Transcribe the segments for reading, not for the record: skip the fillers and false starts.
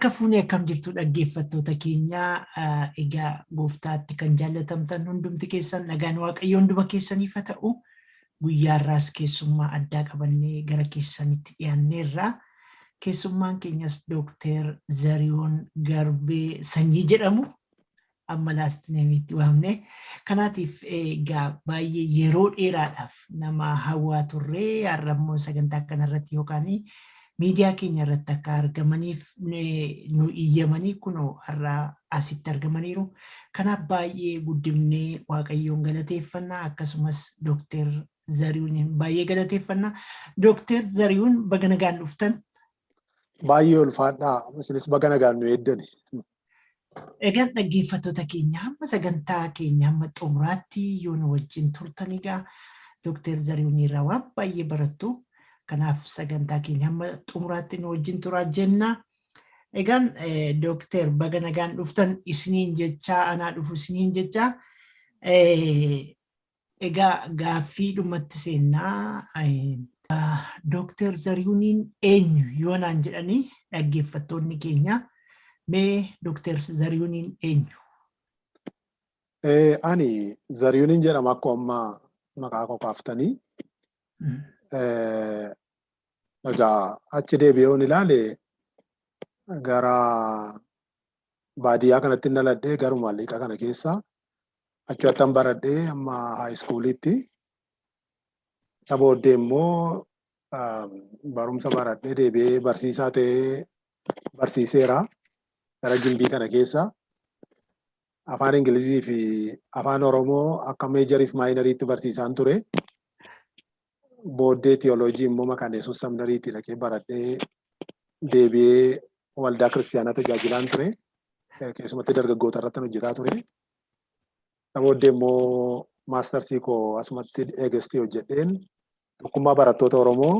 Harka fuunee akkam jirtu, dhaggeeffattoota keenyaa? Egaa gooftaatti kan jaallatamtan hundumti keessan, nagaan Waaqayyo hunduma keessaniif haa ta'u. Guyyaarraas keessummaa addaa qabannee gara keessanitti dhiyaanneerra. Keessummaan keenyas Dookter Zarihuun Garbee Sanyii jedhamu, amma last nameitti waamne. Kanaatiif egaa baay'ee yeroo dheeraadhaaf nama hawwaa turre, har'a immoo sagantaa kanarratti yookaan miidiyaa keenya irratti akka argamaniif nu iyyamanii kunoo har'a asitti argamaniiru. Kanaaf baay'ee guddifnee Waaqayyoon galateeffanna, akkasumas Dookter Zarihuun baay'ee galateeffanna. Dookter Zarihuun, baga nagaan dhuftan. Baay'ee ulfaadhaa. Isinis baga nagaan nu eeddani. Egaan dhaggeeffattoota keenya, hamma sagantaa keenya hamma xumuraatti yoo nu wajjin turtan, egaa Dookter Zarihuun irraa waan baay'ee barattu. Kanaaf sagantaa keenya hamma xumuraatti nu wajjin turaa jenna. Egaan Dookter, baga nagaan dhuftan isiniin jechaa, anaa dhufu isiniin jechaa. Egaa gaaffii dhumatti seennaa. Dookter Zarihuuniin eenyu yoo naan jedhanii dhaggeeffattoonni keenya, mee Dookter Zarihuuniin eenyu? Ani Zarihuuniin jedhama, akkuma amma maqaa koo kaaftanii. Egaa achi deebi'ee yoon ilaale, gara baadiyyaa kanatti dhaladhee, garuma lixa kana keessa achumatti baradhee amma high schooliitti. Isa booddee immoo barumsa baradhee deebi'ee barsiisaa ta'ee barsiiseera gara Gimbii kana keessa. Afaan Ingilizii fi Afaan Oromoo akka majoriif minoriitti barsiisaan ture. Booddee tiyooloojii immoo Makaana Yesuus Seminaryitti dhaqee baradhee deebi'ee waldaa kiristiyaanaa tajaajilaan ture. Keessumatti dargaggoota irratti hojjetaa ture. Isa booddee immoo mastersii koo asumatti eegestii hojjedheen tokkummaa barattoota Oromoo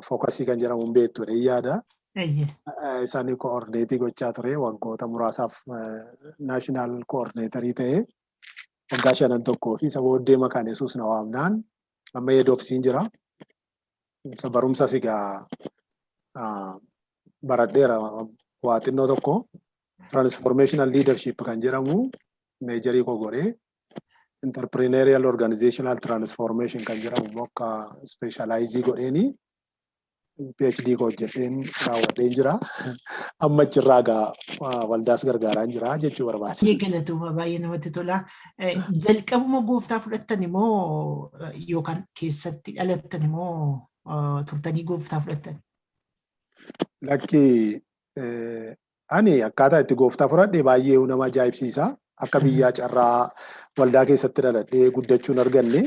Focusii kan jedhamu beektu yaada. Isaan coordinate gochaa ture, waggoota muraasaaf national coordinatorii ta'ee waggaa shanan tokkoo fi isa booddee Makaana Yesuus na waamnaan amma head officeiin jira. Isa barumsas egaa baradheera waa xinnoo tokko, transformational leadership kan jedhamu majorii koo godhee, entrepreneurial organizational transformation kan jedhamu immoo akka specialize godheeni PhD koo hojjedheen raawwadheen jira. Amma achirraa egaa waldaas gargaaraan jira jechuu barbaade. Baay'ee galatooma, baay'ee namatti tola. Jalqabuma gooftaa fudhattan immoo yookaan keessatti dhalattan immoo turtanii gooftaa fudhattan? Lakki, ani akkaataa itti gooftaa fudhadhe baay'ee nama ajaa'ibsiisa. Akka biyyaa carraa waldaa keessatti dhaladhee guddachuun arganne,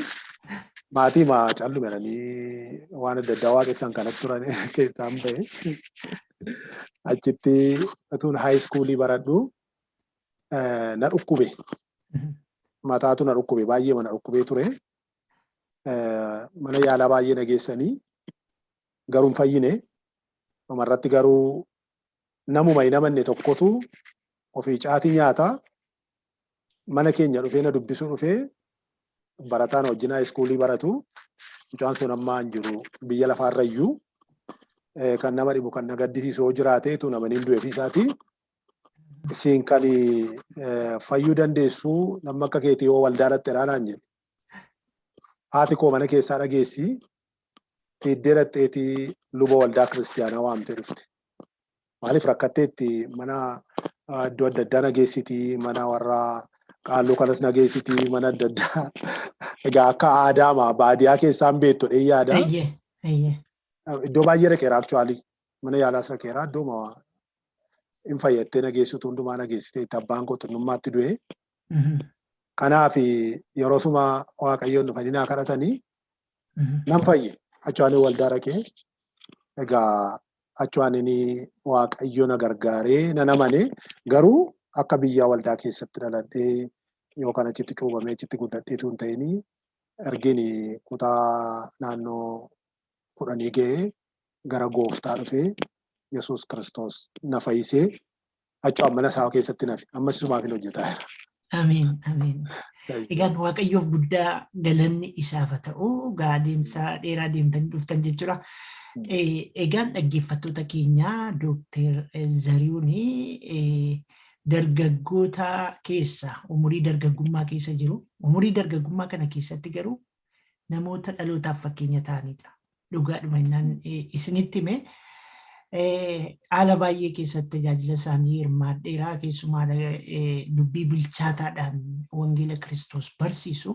maatii maa callu jedhanii waan adda addaa waaqessan kanatti turan keessaan bahe. Achitti utuun high schoolii baradhu na dhukkube. Mataatu na dhukkube, baay'ee na dhukkubee ture. Mana yaalaa baay'ee na geessanii garuu hin fayyine. Dhumarratti garuu namuma hin amanne tokkotu ofii caatii nyaataa mana keenya dhufee na dubbisuu dhufee, barataan wajjin high schoolii baratu. Mucaan sun amma hin jiru biyya lafaarra iyyuu. Kan nama dhibu, kan na gaddisiisu yoo jiraate, tu namaniin du'e ofiisaati. Isiin kan fayyuu dandeessu nama akka keetii yoo waldaa dhaqxeedha naan jedhe. Haati koo mana keessaa dhageessi, fiiddee dhaqxeetii luba waldaa kiristiyaanaa waamtee dhufte. Maaliif rakkatteetti, mana iddoo adda addaa nageessitii, mana warra qaalluu kanas nageessitii, mana adda addaa. Egaa akka aadaama baadiyyaa keessaan beektu yaada. Iddoo baay'ee dhaqeera actually. Mana yaalaas dhaqeera, iddooma hin fayyattee nageessitu hundumaa nageessitee itti abbaan koo xinnummaatti du'e. Kanaaf yeroo suma Waaqayyoon dhufanii naa kadhatanii nan fayye. Actually waldaa dhaqee, egaa achuwaan Waaqayyo na gargaaree nan amane, garuu akka biyyaa waldaa keessatti dhaladhee yookaan achitti cuubamee achitti guddadheetu hin ta'inii, ergin kutaa naannoo 10 ga'ee gara gooftaa dhufee, Yesuus Kiristoos na fayyisee, achuwaan mana isaa keessatti nafe, ammas isumaaf hin hojjetaa jira. Ameen, ameen. Egaan Waaqayyoof guddaa galanni isaaf haa ta'u. Egaa adeemsa dheeraa deemtanii dhuftan jechuudha. Egaan dhaggeeffattoota keenya, Dooktar Zarihuun dargaggoota keessa umurii dargaggummaa keessa jiru. Umurii dargaggummaa kana keessatti garuu namoota dhalootaaf fakkeenya ta'anidha. Dhugaadhuma innaan isinitti hime, haala baay'ee keessatti tajaajila isaanii hirmaadheeraa, keessumaa dubbii bilchaataadhaan wangeela Kiristoos barsiisu,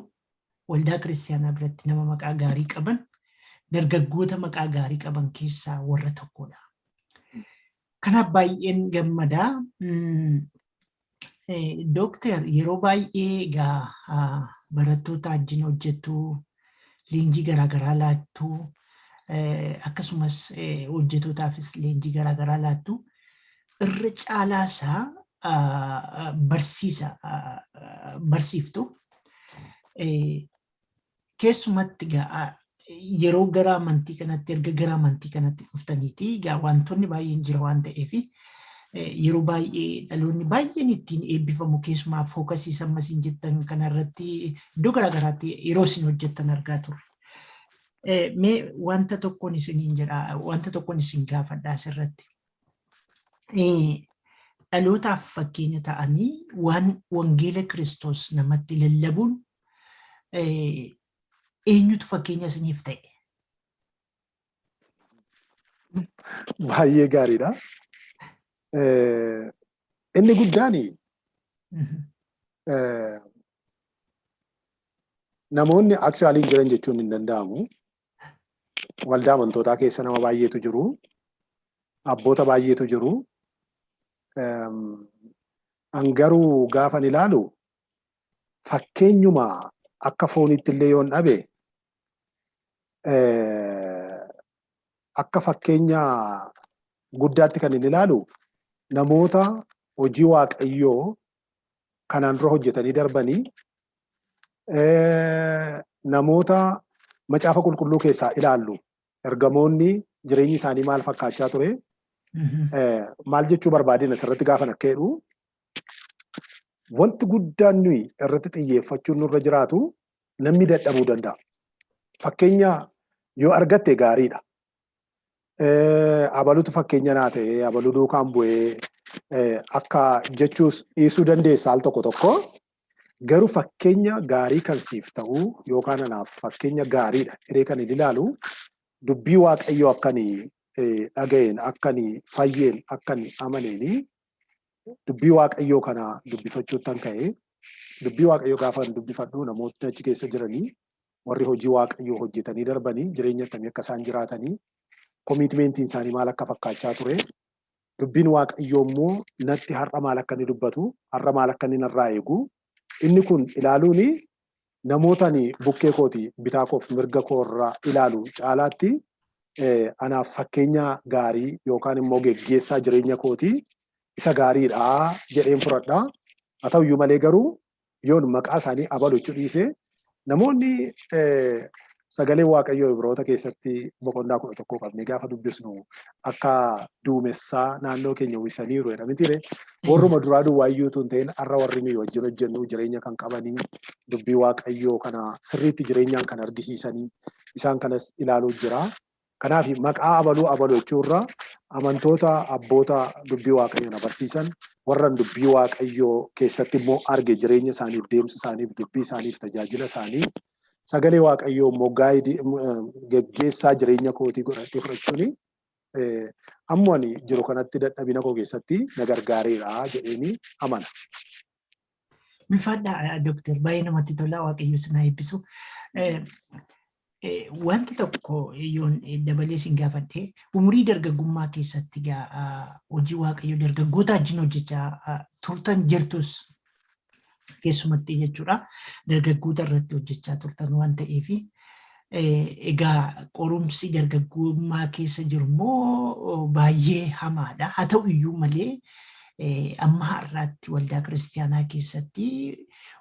waldaa kiristaanaa biratti nama maqaa gaarii qaban, dargaggoota maqaa gaarii qaban keessaa warra tokkodha. Kanaaf baay'een gammadaa. Dooktar, yeroo baay'ee egaa barattoota wajjin hojjettu, leenjii garaagaraa laattu, akkasumas hojjetootaafis leenjii garaagaraa laattu. Irra caalaa isaa barsiisa barsiiftu. Keessumatti egaa yeroo gara amantii kanatti erga gara amantii kanatti dhuftaniiti egaa wantoonni baay'een jira waan ta'eef, yeroo baay'ee dhaloonni baay'een ittiin eebbifamu, keessumaa focus ammasiin jettan kanarratti iddoo garaagaraatti yeroo isin hojjettan argaa turre. Mee wanta tokkoon isiniin jedha, wanta tokkoon isin gaafadha asirratti. Dhalootaaf fakkeenya ta'anii waan wangeela Kiristoos namatti lallabuun eenyutu fakkeenya isiniif ta'e? Baay'ee gaariidha. Inni guddaan namoonni actually jiran jechuun hin danda'amu. Waldaa amantootaa keessa nama baay'eetu jiru. Abboota baay'eetu jiru. An garuu gaafan ilaalu, fakkeenyuma akka foonitti illee yoon dhabe, akka fakkeenya guddaatti kan inni ilaalu namoota hojii Waaqayyoo kanaan dura hojjetanii darbanii, namoota Macaafa Qulqulluu keessaa ilaallu, ergamoonni jireenyi isaanii maal fakkaachaa ture. Maal jechuu barbaadeen asirratti gaafan akka jedhu, wanti guddaan nuyi irratti xiyyeeffachuun nurra jiraatu, namni dadhabuu danda'a. Fakkeenya yoo argatte gaariidha. Abalutu fakkeenya naa ta'e, abaluu duukaan bu'ee akka jechuus dhiisuu dandeessa al tokko tokko. Garuu fakkeenya gaarii kan siif ta'u yookaan anaaf fakkeenya gaariidha jedhee kan inni ilaalu, dubbii Waaqayyoo akkani dhaga'een, akkani fayyeen, akkani amaneeni dubbii Waaqayyoo kana dubbifachuuttan ka'e. Dubbii Waaqayyoo gaafa dubbifadhu, namootni achi keessa jiranii, warri hojii Waaqayyoo hojjetanii darbanii, jireenya akkamii akka isaan jiraatanii, commitmentiin isaanii maal akka fakkaachaa ture, dubbiin Waaqayyoo immoo natti har'a maal akka inni dubbatu, har'a maal akka inni narraa eegu, inni kun ilaaluuni namoota ani bukkee kooti bitaa koof mirga koorraa ilaalu caalaatti anaaf fakkeenya gaarii yookaan immoo geggeessaa jireenya kooti isa gaariidha jedheen fudhadha. Haa ta'uyyuu malee garuu yoon maqaa isaanii abalu jechuu dhiisee, namoonni sagalee Waaqayyoo Ibroota keessatti boqonnaa 11 qabnee gaafa dubbisnu akka duumessaa naannoo keenya uwwisaniiru jedha mitiire. Warruma duraa duwwaa iyyuu utuu hin ta'in, har'a warri nuyi wajjin hojjennu jireenya kan qabanii, dubbii Waaqayyoo kana sirriitti jireenyaan kan argisiisanii, isaan kanas ilaaluu jira. Kanaaf maqaa abaluu abaluu jechuurra amantoota abboota dubbii Waaqayyoo na barsiisan, warran dubbii Waaqayyoo keessatti immoo arge, jireenya isaaniif, deemsa isaaniif, dubbii isaaniif, tajaajila isaanii, sagalee Waaqayyoo immoo guide, geggeessaa jireenya kootii godhadhee fudhachuuni ammoo ani jiru kanatti dadhabina koo keessatti na gargaareera jedheeni amana. Ulfaadhaa Dooktar, baay'ee namatti tola, Waaqayyo isin haa eebbisu. Wanti tokko yoon dabalee isin gaafadhe, umurii dargaggummaa keessatti hojii Waaqayyo dargaggoota wajjin hojjechaa turtan jirtus, keessumatti jechuudha, dargaggoota irratti hojjechaa turtan waan ta'eef, egaa qorumsi dargaggummaa keessa jiru immoo baay'ee hamaadha. Haa ta'u iyyuu malee amma har'aatti waldaa kiristaanaa keessatti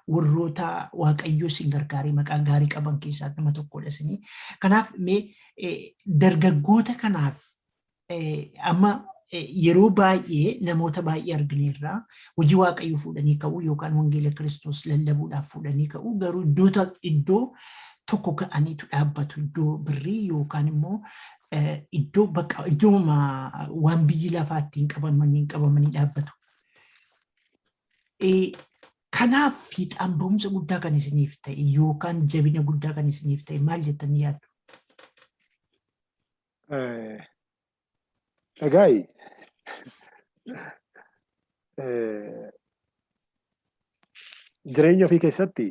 warroota Waaqayyoo isin gargaaree maqaa gaarii qaban keessaa nama tokkodha isinii. Kanaaf mee dargaggoota kanaaf amma Yeroo baay'ee namoota baay'ee argineerraa hojii Waaqayyoo fuudhanii ka'uu yookaan wangeela Kiristoos lallabuudhaaf fuudhanii ka'uu, garuu iddoo tokko ka'aniitu dhaabbatu, iddoo birrii yookaan immoo iddoo bakka iddoo waan biyyi lafaa ittiin qabamanii dhaabbatu. Kanaaf fiixaan ba'umsa guddaa kan isiniif ta'e yookaan jabina guddaa kan isiniif ta'e maal jettanii yaaddu? Egaa, jireenya ofii keessatti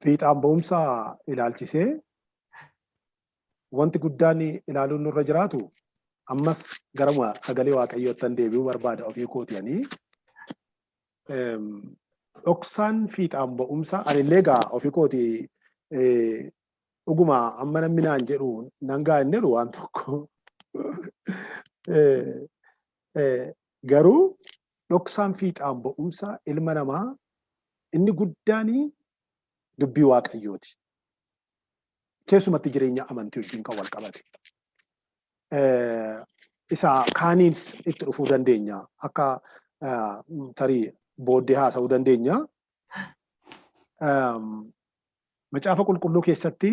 fiixaan ba'umsa ilaalchisee wanti guddaan ilaaluun nurra jiraatu, ammas garuma sagalee Waaqayyoottan deebi'uu barbaada ofii kootiyanii. Dhoksaan fiixaan ba'umsa anillee egaa ofii kooti dhuguma amma namni naan jedhu nan gaa hin jedhu waan tokko. Garuu dhoksaan fiixaan ba'umsa ilma namaa inni guddaan dubbii Waaqayyooti. Keessumatti jireenya amantii wajjin kan wal qabate. Isa kaaniins itti dhufuu dandeenya. Akka tarii booddee haasa'uu dandeenya. Macaafa Qulqulluu keessatti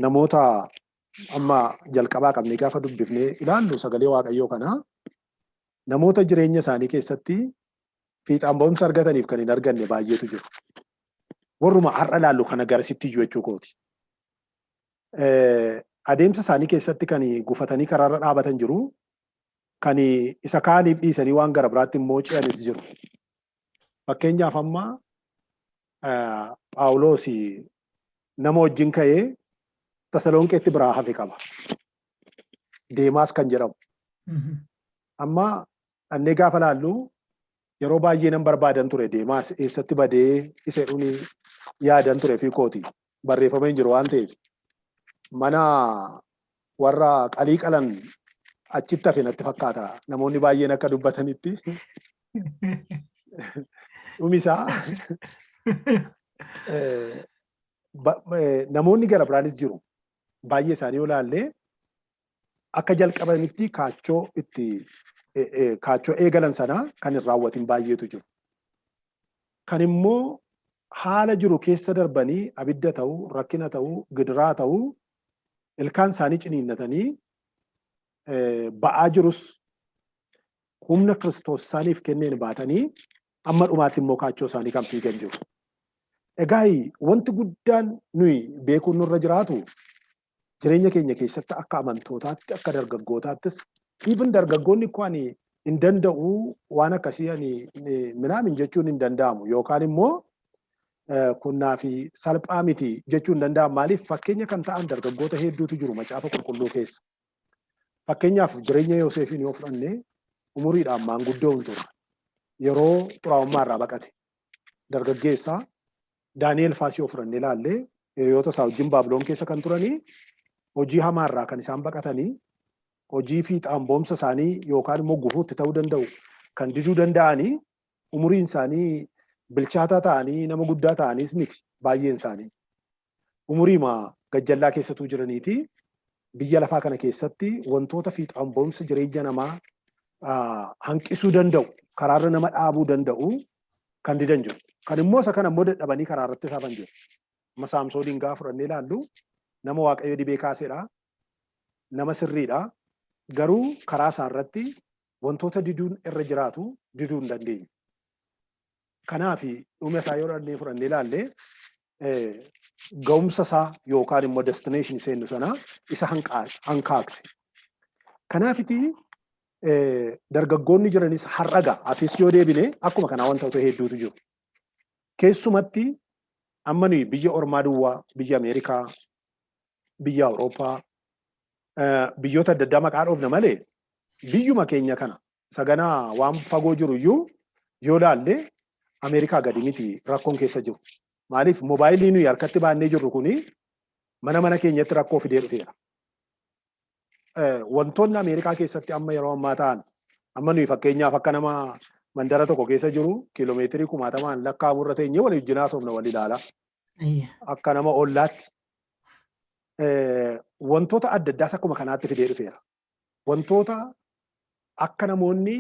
namoota amma jalqabaa qabnee gaafa dubbifnee ilaallu sagalee Waaqayyoo kanaa, namoota jireenya isaanii keessatti fiixaan ba'umsa argataniif kan hin arganne baay'eetu jiru. Warruma har'a ilaallu kana garasitti iyyuu jechuu kooti. Adeemsa isaanii keessatti kan gufatanii karaarra dhaabatan jiru. Kan isa kaaniif dhiisanii waan gara biraatti immoo ce'anis jiru. Fakkeenyaaf, amma Phaawulos nama wajjin ka'ee Tasalonqeetti biraa hafe qaba. Deemaas kan jedhamu. Amma dhannee gaafa laallu, yeroo baay'ee nan barbaadan ture, Deemaas eessatti badee isa jedhuun yaadan ture fi kooti barreeffamee hin jiru waan ta'eef, mana warra qalii qalan achitti hafe natti fakkaata, namoonni baay'een akka dubbatanitti. Dhumisaa namoonni gara biraanis jiru. Baay'ee isaanii yoo ilaalle, akka jalqabanitti kaachoo itti kaachoo eegalan sana kan hin raawwatin baay'eetu jiru. Kan immoo haala jiru keessa darbanii, abidda ta'uu, rakkina ta'uu, gidiraa ta'uu, ilkaan isaanii ciniinnatanii ba'aa jirus humna Kiristoos isaaniif kenneen baatanii amma dhumaatti immoo kaachoo isaanii kan fiigan jiru. Egaa, wanti guddaan nuyi beekuun nurra jiraatu, jireenya keenya keessatti akka amantootaatti, akka dargaggootaattis, even dargaggoonni koo ani hin danda'u, waan akkasii ani minaamin jechuun hin danda'amu, yookaan immoo kunnaa fi salphaa miti jechuun hin danda'amu. Maaliif? Fakkeenya kan ta'an dargaggoota hedduutu jiru Macaafa Qulqulluu keessa. Fakkeenyaaf, jireenya Yoosefiin yoo fudhanne, umuriidhaan maanguddoo hin turre. Yeroo xuraa'ummaa irraa baqate. Dargaggeessaa Daani'el faas yoo fudhanne ilaalle, hiriyoota isaa wajjin Baabiloon keessa kan turanii, hojii hamaa irraa kan isaan baqatanii, hojii fiixaan ba'umsa isaanii yookaan immoo gufuutti ta'uu danda'u kan diduu danda'anii, umuriin isaanii bilchaataa ta'anii nama guddaa ta'aniis miti baay'een isaanii. Umuriima gajjallaa keessatuu jiraniiti biyya lafaa kana keessatti wantoota fiixaan ba'umsa jireenya namaa hanqisuu danda'u, karaarra nama dhaabuu danda'u kan didan jiru. Kan immoo isa kana immoo dadhabanii karaa irratti hafan jiru. Amma Saamsooniin gaafa fudhannee ilaallu, nama Waaqayyo dibee kaasedha. Nama sirriidha. Garuu karaa isaa irratti wantoota diduun irra jiraatu diduu hin dandeenye. Kanaaf dhuma isaa yoo dhannee fudhannee ilaalle, ga'umsa isaa yookaan immoo destination seennu sana isa hankaakse. Kanaafiti dargaggoonni jiranis har'aga asis yoo deebine akkuma kanaa wantoota hedduutu jiru. Keessumatti amma nuyi biyya ormaa duwwaa, biyya Ameerikaa, biyya Awurooppaa, biyyoota adda addaa maqaa dhoofna malee, biyyuma keenya kana saganaa waan fagoo jiru iyyuu yoo laalle, Ameerikaa gadi miti rakkoon keessa jiru. Maaliif? Moobaayilii nuyi harkatti baannee jirru kuni mana mana keenyatti rakkoo fidee dhufeera. Wantoonni Ameerikaa keessatti amma yeroo ammaa ta'an, amma nuyi fakkeenyaaf akka nama mandara tokko keessa jiru kiiloomeetirii kumaatamaan lakkaa'amu irra teenyee walii wajjin haasofna, wal ilaala. Akka nama ollaatti. Wantoota adda addaas akkuma kanaatti fidee dhufeera. Wantoota akka namoonni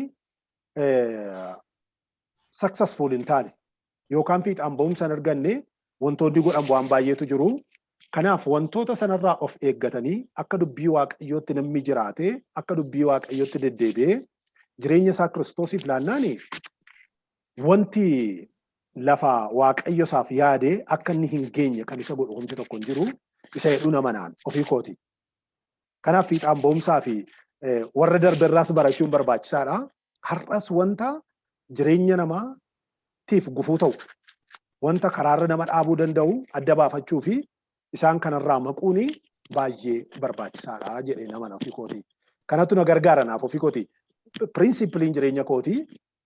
successful hin taane yookaan fiixaan ba'umsa hin arganne wantoonni godhan waan baay'eetu jiru. Kanaaf wantoota sanarraa of eeggatanii akka dubbii Waaqayyootti namni jiraate, akka dubbii Waaqayyootti deddeebi'ee jireenya isaa Kiristoosiif laannaani, wanti lafa Waaqayyo isaaf yaade akka inni hin geenye kan isa godhu homti tokko hin jiru isa jedhu nama naan ofii kooti. Kanaaf fiixaan ba'umsaa fi warra darberraas barachuun barbaachisaadha. Har'as wanta jireenya namaatiif gufuu ta'u, wanta karaarra nama dhaabuu danda'u adda baafachuu fi isaan kanarraa maquun baay'ee barbaachisaadha jedhee nama ofii kooti. Kanatu na gargaara naaf ofii kooti. Principleiin jireenya kooti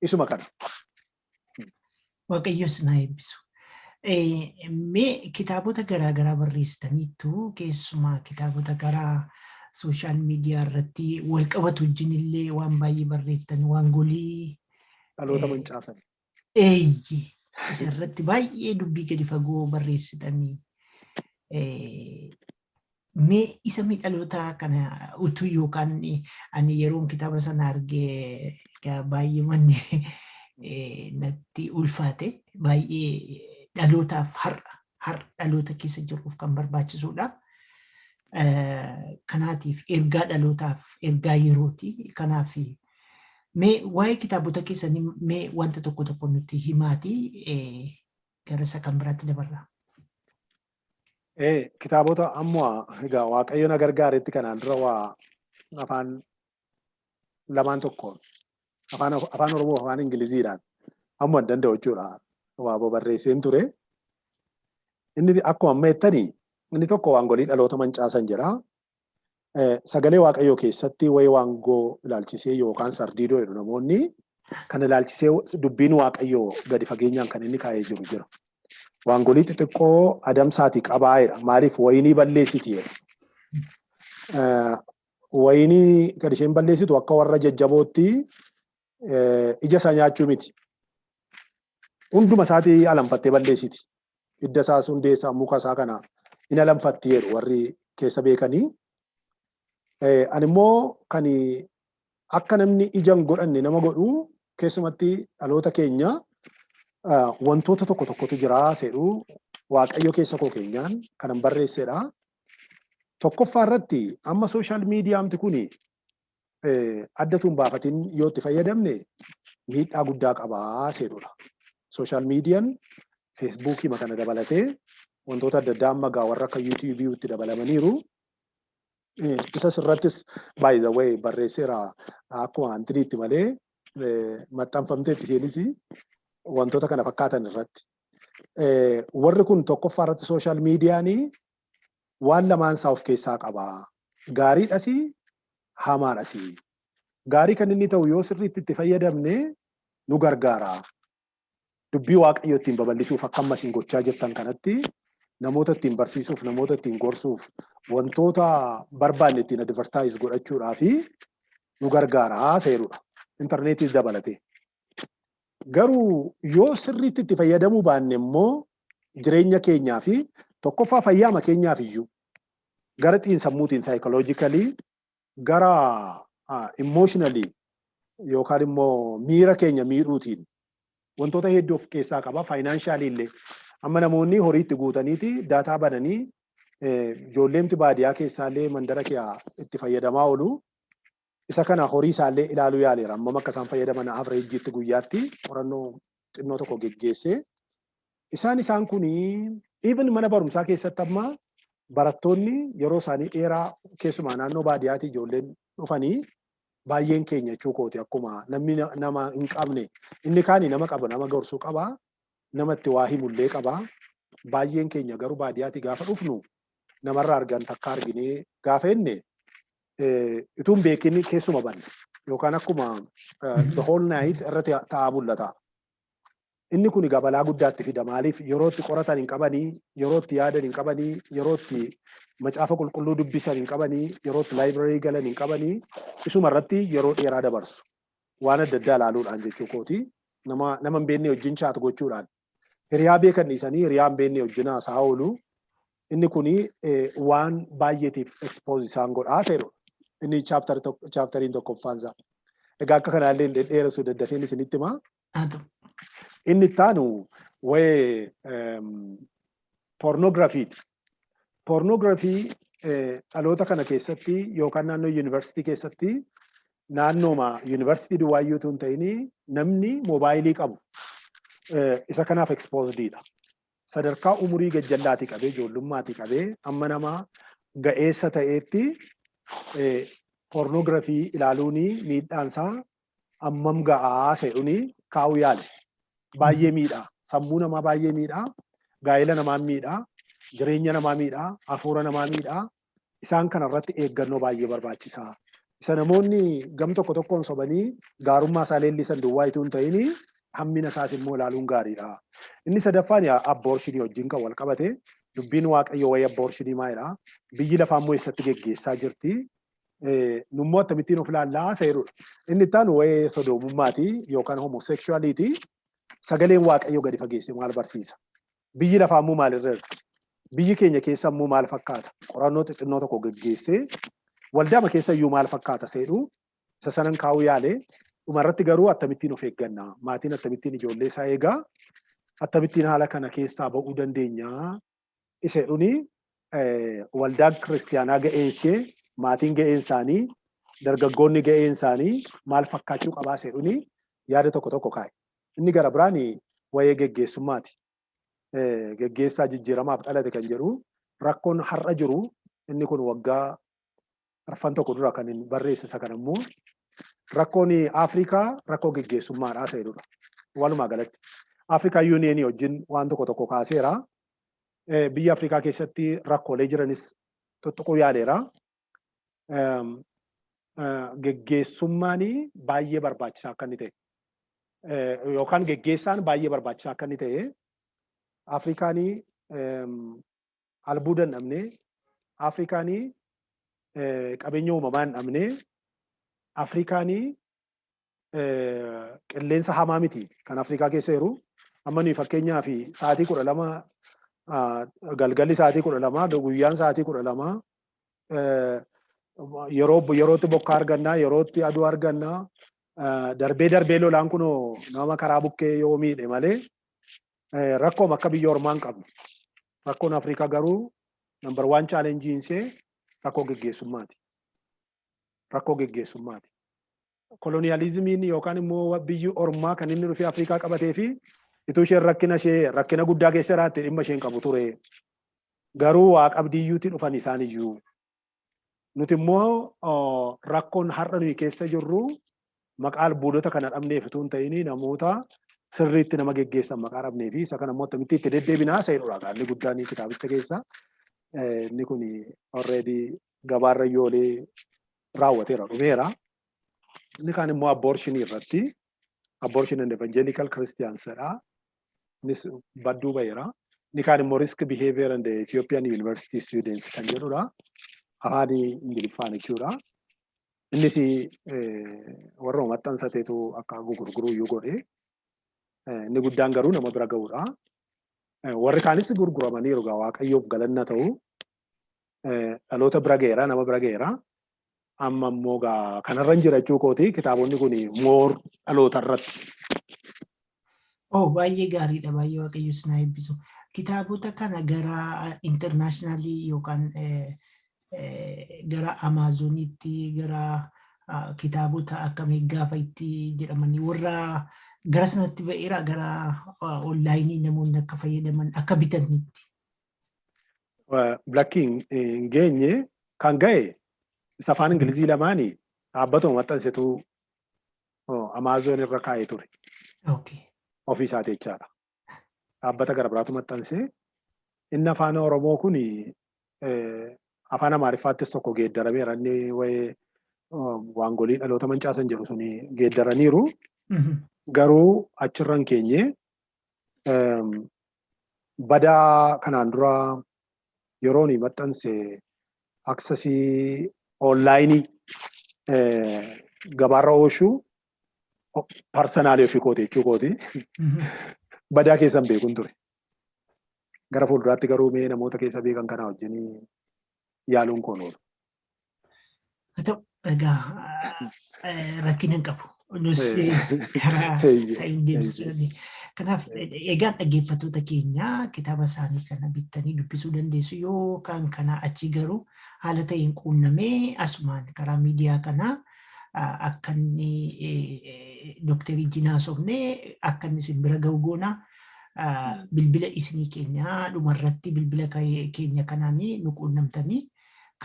isuma kana. Waaqayyos na eebbisu. Mee kitaabota garaagaraa barreessitaniittu, keessumaa kitaabota karaa social media irratti wal qabatu wajjin illee waan baay'ee barreessitan, waangolii dhaloota mancaasan. Eeyye, isarratti baay'ee dubbii gadi fagoo barreessitanii. Mee isa miidhaloota kana utuu yookaan ani yeroon kitaaba sana argee baay'ee manni natti ulfaate, baay'ee dhalootaaf, har'a har'a dhaloota keessa jiruuf kan barbaachisudha. Kanaatiif ergaa dhalootaaf, ergaa yerooti. Kanaaf mee waa'ee kitaabota keessanii mee wanta tokko tokko nutti himaati, gara isa kan biraatti dabarra. Kitaabota ammoo egaa Waaqayyo na gargaaretti kanaan dura waa afaan lamaan tokkoon, afaan Oromoo, afaan Ingiliziidhaan amma hin danda'u jechuudha, waa barreesseen ture. Inni akkuma amma jettanii inni tokko "Waangolii Dhaloota Mancaasan" jedha. Sagalee Waaqayyoo keessatti wayii waangoo ilaalchisee yookaan sardiidoo jedhu namoonni kan ilaalchisee dubbiin Waaqayyoo gadi fageenyaan kan inni kaa'ee jiru jira. Waangolii xixiqqoo adamsaatii qabaa'eedha. Maaliif? Wayinii balleessiti jedha. Wayinii kan isheen balleessitu akka warra jajjabootti ija isaa nyaachuu miti. Hunduma isaatii alanfattee balleessiti. Hidda isaas, hundee isaa, muka isaa kana hin alanfatti jedhu warri keessa beekanii. Ani immoo kan akka namni ija hin godhanne nama godhu, keessumatti dhaloota keenya, wantoota tokko tokkotu jira jedhu Waaqayyo keessa koo keenyaan kanan barreessedha. Tokkoffaa irratti amma social mediaamti kuni addatu hin baafatin yoo itti fayyadamne miidhaa guddaa qabaa jedhudha. Social mediaan Facebookii kana dabalatee wantoota adda addaa amma gaa warra akka YouTubeii itti dabalamaniiru. Isas irrattis, by the way, barreesseera akkuma antiniitti malee maxxanfamteetti isheenis wantoota kana fakkaatan irratti. Warri kun tokkoffaa irratti social mediaanii waan lamaan isaa of keessaa qaba. Gaariidhas, hamaadhas. Gaarii kan inni ta'u yoo sirriitti itti fayyadamne nu gargaara. Dubbii Waaqayyoo ittiin babal'isuuf, akka amma isin gochaa jirtan kanatti namoota ittiin barsiisuuf, namoota ittiin gorsuuf, wantoota barbaanne ittiin advertise godhachuudhaa fi nu gargaara seerudha. Intarneetiis dabalatee. Garuu yoo sirriitti itti fayyadamuu baanne immoo jireenya keenyaa fi tokkoffaa fayyaama keenyaaf iyyuu gara xiinsammuutiin, psychologically, gara emotionally yookaan immoo miira keenya miidhuutiin wantoota hedduu of keessaa qaba. Financially illee amma namoonni horii itti guutaniiti data bananii ijoolleemti baadiyyaa keessaallee mandara kee itti fayyadamaa oolu. Isa kana horii isaallee ilaaluu yaaleera. Ammam akka isaan fayyadaman averageiitti guyyaatti qorannoo xinnoo tokko geggeessee. Isaan kuni even mana barumsaa keessatti amma barattoonni yeroo isaanii dheeraa, keessumaa naannoo baadiyyaatti ijoolleen dhufanii, baay'een keenya jechuu kooti, akkuma namni nama hin qabne, inni kaani nama qaba, nama gorsuu qaba, nama itti waa himullee qaba. Baay'een keenya garuu baadiyyaatti gaafa dhufnu namarraa argan takka arginee gaafa jenne utuu hin beekin keessuma banna yookaan akkuma the whole night irratti ta'aa mul'ata. Inni kun egaa balaa guddaatti fida. Maaliif? Yeroo itti qoratan hin qabanii, yeroo itti yaadan hin qabanii, yeroo itti macaafa qulqulluu dubbisan hin qabanii, yeroo itti library galan hin qabanii, isuma irratti yeroo dheeraa dabarsu. Waan adda addaa ilaaluudhaan jechuu kooti. Nama hin beekne wajjin chat gochuudhaan. Hiriyaa beekan dhiisanii hiriyaa hin beekne wajjin haasaa oolu. Inni kuni waan baay'eetiif expose isaan godhaa seerudha. Inni chapteriin tokkoffaansaa. Egaa akka kanaallee dheeressu daddafeen isinitti himaa. Inni itti aanu waa'ee pornographiiti. Pornography dhaloota kana keessatti yookaan naannoo yuunivarsiitii keessatti, naannooma yuunivarsiitii duwwaayyuu hin ta'in, namni moobaayilii qabu isa kanaaf exposediidha. Sadarkaa umurii gajjallaatii qabee, ijoollumaatii qabee amma nama ga'eessa ta'eetti pornography ilaaluun miidhaansaa hammam ga'aa jedhuun kaa'uu yaale. Baay'ee miidhaa. Sammuu namaa baay'ee miidhaa. Gaa'ela namaa miidhaa. Jireenya namaa miidhaa. Hafuura namaa miidhaa. Isaan kanarratti eeggannoo baay'ee barbaachisaa. Isa namoonni gam tokko tokkoon sobanii gaarummaa isaa leellisan duwwaa itoo hin ta'in, hammina isaas immoo ilaaluun gaariidha. Inni sadaffaan abortionii wajjin kan wal qabate, dubbiin Waaqayyoo wayii abortionii maalidha? Biyyi lafaa immoo eessatti geggeessaa jirti? Nummoo akkamittiin of ilaallaa seerudha. Inni itti aanu wayii sodoomummaati yookaan homosexuality. Sagaleen Waaqayyoo gadi fageesse maal barsiisa? Biyyi lafaa immoo maalirra jirti? Biyyi keenya keessa immoo maal fakkaata? Qorannoo xixinnoo tokko geggeessee waldaama keessa iyyuu maal fakkaata seedhu isa sanan kaa'uu yaale. Dhumarratti garuu akkamittiin of eegganna? Maatiin akkamittiin ijoollee isaa eegaa? Akkamittiin haala kana keessaa ba'uu dandeenya? Iseedhuni waldaan kiristiyaanaa ga'een ishee, maatiin ga'een isaanii, dargaggoonni ga'een isaanii maal fakkaachuu qabaa seedhuni yaada tokko tokko kaa'e. Inni gara biraan waa'ee geggeessummaati. Geggeessaa jijjiiramaaf dhalate kan jedhu, rakkoon har'a jiru, inni kun waggaa arfan tokko dura kan inni barreesse, isa kana immoo rakkoon Afrikaa rakkoo geggeessummaadhaa isa jedhudha. Walumaa galatti Afrikaa Unionii wajjin waan tokko tokko kaaseera. Biyya Afrikaa keessatti rakkoolee jiranis tuttuquu yaaleera. Geggeessummaan baay'ee barbaachisaa akka inni ta'e, yookaan geggeessaan baay'ee barbaachisaa akka inni ta'e, Afrikaanii albuuda hin dhabne, Afrikaanii qabeenya uumamaa hin dhabne, Afrikaanii qilleensa hamaa miti kan Afrikaa keessa jiru. Amma nuyi fakkeenyaaf sa'aatii 12, galgalli sa'aatii 12, guyyaan sa'aatii 12, yeroo yerootti bokkaa argannaa, yerootti aduu argannaa, darbee darbee lolaan kun nama karaa bukkee yoo miidhe malee rakkoom akka biyya ormaa hin qabnu. Rakkoon Afrikaa garuu number one challengeiin ishee rakkoo geggeessummaati. Rakkoo geggeessummaati. Colonialismiin yookaan immoo biyyi ormaa kan inni dhufee Afrikaa qabatee fi ituu isheen rakkina ishee rakkina guddaa keessa jiraatte dhimma isheen qabu ture. Garuu waa qabdiyyuutti dhufan isaan iyyuu. Nuti immoo rakkoon har'a nuyi keessa jirru maqaa albuudota kana dhabneef utuu hin ta'in, namoota sirriitti nama geggeessan maqaa dhabnee fi isa kana immoo akkamitti itti deddeebinaa seerudha gaalli guddaan kitaabicha keessa. Inni kun already gabaarra yoolee raawwateera, dhumeera. Inni kaan immoo abortionii irratti, Abortion and Evangelical Christians jedha. Innis badduu baheera. Inni kaan immoo Risk Behavior and Ethiopian University Students kan jedhudha. Afaan Ingiliffaan jechuudha. Innis warra maxxansateetu akka gurguruu iyyuu godhe. Inni guddaan garuu nama bira ga'uudha. Warri kaanis gurguramaniiru gaa, Waaqayyoof galanna ta'u. Dhaloota bira ga'eera, nama bira ga'eera. Amma immoo gaa kanarra hin jira jechuu kooti, kitaabonni kun more dhaloota irratti. Oh, baay'ee gaariidha, baay'ee Waaqayyo isin haa eebbisu. Kitaabota kana gara internationalii yookaan gara Amazoniitti, gara kitaabota akka Meeggaafa itti jedhamanii warra gara sanatti ba'eera, gara onlineii namoonni akka fayyadaman, akka bitanitti? Lakki, hin geenye. Kan ga'e isa afaan Ingilizii lamaanii dhaabbatuma maxxansituu Amazon irra kaa'ee ture. Ofii isaati jechaadha. Dhaabbata gara biraatu maxxansee. Inni afaan Oromoo kun afaan Amaariffaattis tokko geeddarameera. Inni wayii waangolii dhaloota mancaasan jedhu suni geeddaraniiru. Garuu achirra hin keenye. Badaa kanaan dura yeroon maxxanse accessii onlineii gabaarra oolchuu personalii ofii kooti jechuu kooti. Badaa keessan beekun ture. Gara fuulduraatti garuu mee namoota keessa beekan kanaa wajjin yaaluun koon oolu. Haa ta'u. Egaa rakkina hin qabu. Nus karaa ta'een deebisuu dandeenya. Kanaaf egaa dhaggeeffattoota keenya, kitaaba isaanii kana bittanii dubbisuu dandeessu. Yookaan kanaa achi garuu haala ta'een quunnamee asumaan karaa miidiyaa kanaa akka inni dooktarii Jinaasofnee akka inni isin bira ga'u goona. Bilbila isinii keenya dhumarratti bilbila keenya kanaanii nu quunnamtanii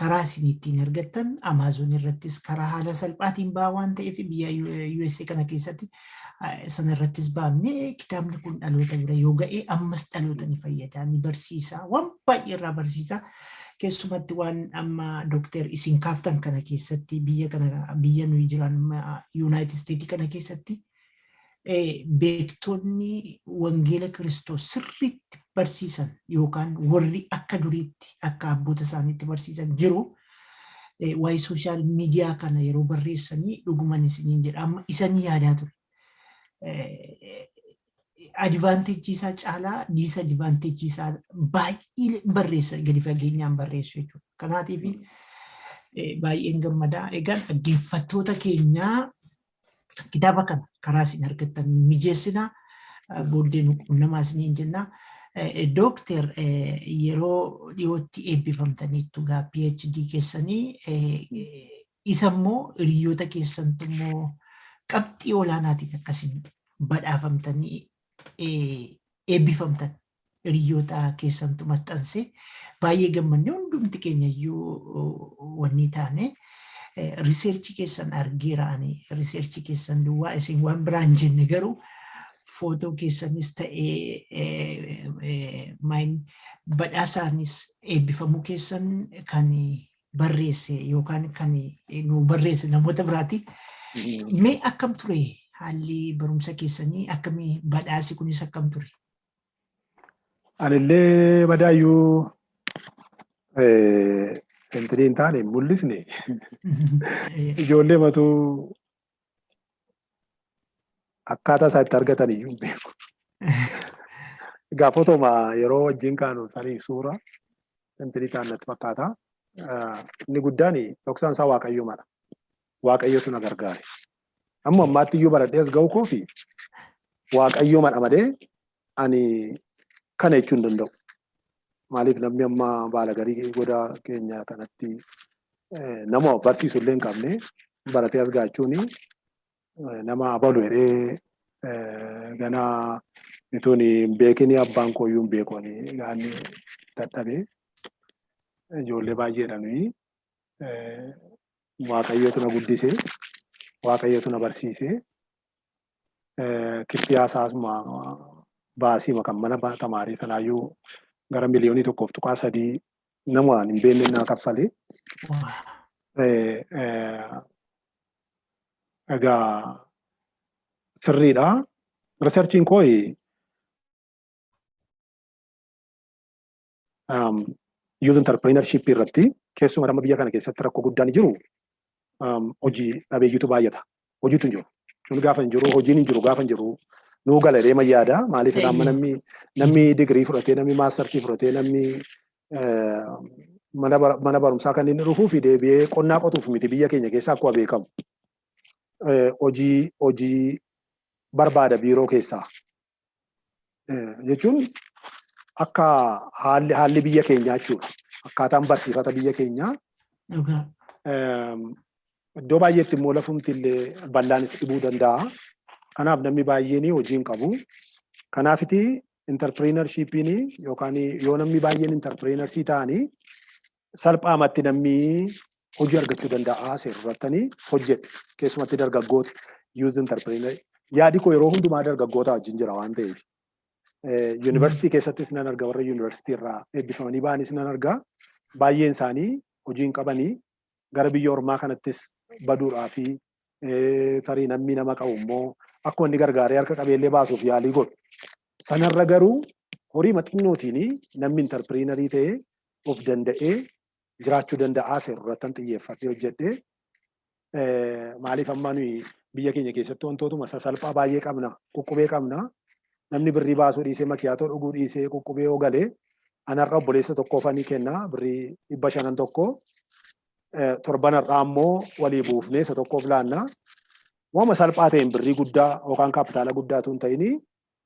karaa isin ittiin argattan, Amazon irrattis karaa haala salphaatiin ba'a waan ta'eef, biyya USA kana keessatti sana irrattis baafnee, kitaabni kun dhaloota bira yoo ga'e ammas dhaloota ni fayyada, ni barsiisa, waan baay'ee irraa barsiisa. Keessumatti waan amma dooktar isin kaaftan kana keessatti, biyya kana, biyya nuyi jiran United States kana keessatti, beektonni wangeela Kiristoos sirriitti barsiisan yookaan warri akka duriitti akka abboota isaaniitti barsiisan jiru. Waa'ee social media kana yeroo barreessanii, dhuguman isiniin jedha, amma isanii yaadaa ture. Advantage isaa caalaa disadvantage isaa baay'ee barreessa, gadi fageenyaan barreessu jechuudha. Kanaatiif baay'een gammadaa. Egaan dhaggeeffattoota keenyaa, kitaaba kana karaa isin argattanii mijeessinaa, booddee nu quunnamaa isiniin jenna. Dookter, yeroo dhiyootti eebbifamtaniittu gaa PhD keessanii. Isa immoo hiriyoota keessantu immoo qabxii olaanaatiin akkasiin badhaafamtanii eebbifamtan, hiriyoota keessantu maxxanse. Baay'ee gammanne, hundumti keenya iyyuu wanni taane. Research keessan argeera ani. Research keessan duwwaa isin waan biraan jenne, garuu footoo keessanis ta'ee maayin badhaasaanis eebbifamuu keessan kan barreesse yookaan kan nu barreesse namoota biraati. Mee akkam ture haalli barumsa keessanii? Akkamii badhaasi kunis akkam ture? Anillee badaayyuu intinii hin taane hin mul'isne. Ijoollee matuu akkaataa isaa itti argatan iyyuu hin beeku. Egaa footoma yeroo wajjin kaanu sanii suura intinii ta'an natti fakkaata. Inni guddaan dhoksaan isaa Waaqayyomadha. Waaqayyotu na gargaare. Amma ammaatti iyyuu baradhee as ga'u koo fi Waaqayyomadha malee ani kana jechuu hin danda'u. Maaliif, namni amma baala garii goda keenya kanatti nama barsiisu illee hin qabne baratee as ga'achuun, nama abalu jedhee ganaa ituun hin beekin, abbaan koo iyyuu hin beeku, ani gaanni dadhabee, ijoollee baay'eedha nuyi. Waaqayyotu na guddise, Waaqayyotu na barsiise. Kiffiyaa isaasuma baasiima kan mana tamaarii sanaayyuu gara 1.3 miliyoonii nama waan hin beekne naa kaffale. Egaa sirriidha. Researchiin koo youth entrepreneurship irratti. Keessumaa amma biyya kana keessatti rakkoo guddaan jiru hojii dhabeeyyitu baay'ata. Hojiitu hin jiru. Kun gaafa hin jiru, hojiin hin jiru gaafa hin jiru nuu gala deema yaada. Maaliif, amma namni digirii fudhatee, namni masters fudhatee, namni mana barumsaa kan inni dhufuu fi deebi'ee qonnaa qotuuf miti biyya keenya keessaa akkuma beekamu. Hojii barbaada biiroo keessaa. Jechuun akka haalli biyya keenyaa jechuudha. Akkaataan barsiifata biyya keenyaa. Iddoo baay'eetti immoo lafumti illee bal'aanis dhibuu danda'a. Kanaaf namni baay'een hojii hin qabu. Kanaafiti entrepreneurshipiin yookaan yoo namni baay'een entrepreneurs ta'anii, salphaamatti namni hojii argachuu danda'a seerrattanii hojjete. Keessumatti dargaggoota, youth entrepreneur. Yaadi koo yeroo hundumaa dargaggoota wajjin jira waan ta'eef. Yuunivarsiitii keessattis nan arga, warra yuunivarsiitii irraa eebbifamanii ba'anis nan arga. Baay'een isaanii hojii hin qabanii, gara biyya ormaa kanattis baduudhaa fi tarii namni nama qabu immoo akkuma inni gargaaree harka qabeellee baasuuf yaalii godhu. Sanarra garuu horii xinnootiin namni entrepreneur ta'ee of danda'ee jiraachuu danda'aa seerurrattan xiyyeeffadhee hojjedhee. Maaliif, amma nuyi biyya keenya keessatti wantootuma sasalphaa baay'ee qabna, quqqubee qabna. Namni birrii baasuu dhiisee, makiyaatoo dhuguu dhiisee, quqqubee yoo galee, anarra obboleessa tokkoof ani kenna birrii 500 tokko. Torban har'aa immoo walii buufnee isa tokkoof laanna. Waanuma salphaa ta'een, birrii guddaa yookaan kaapitaala guddaatu hin ta'inii,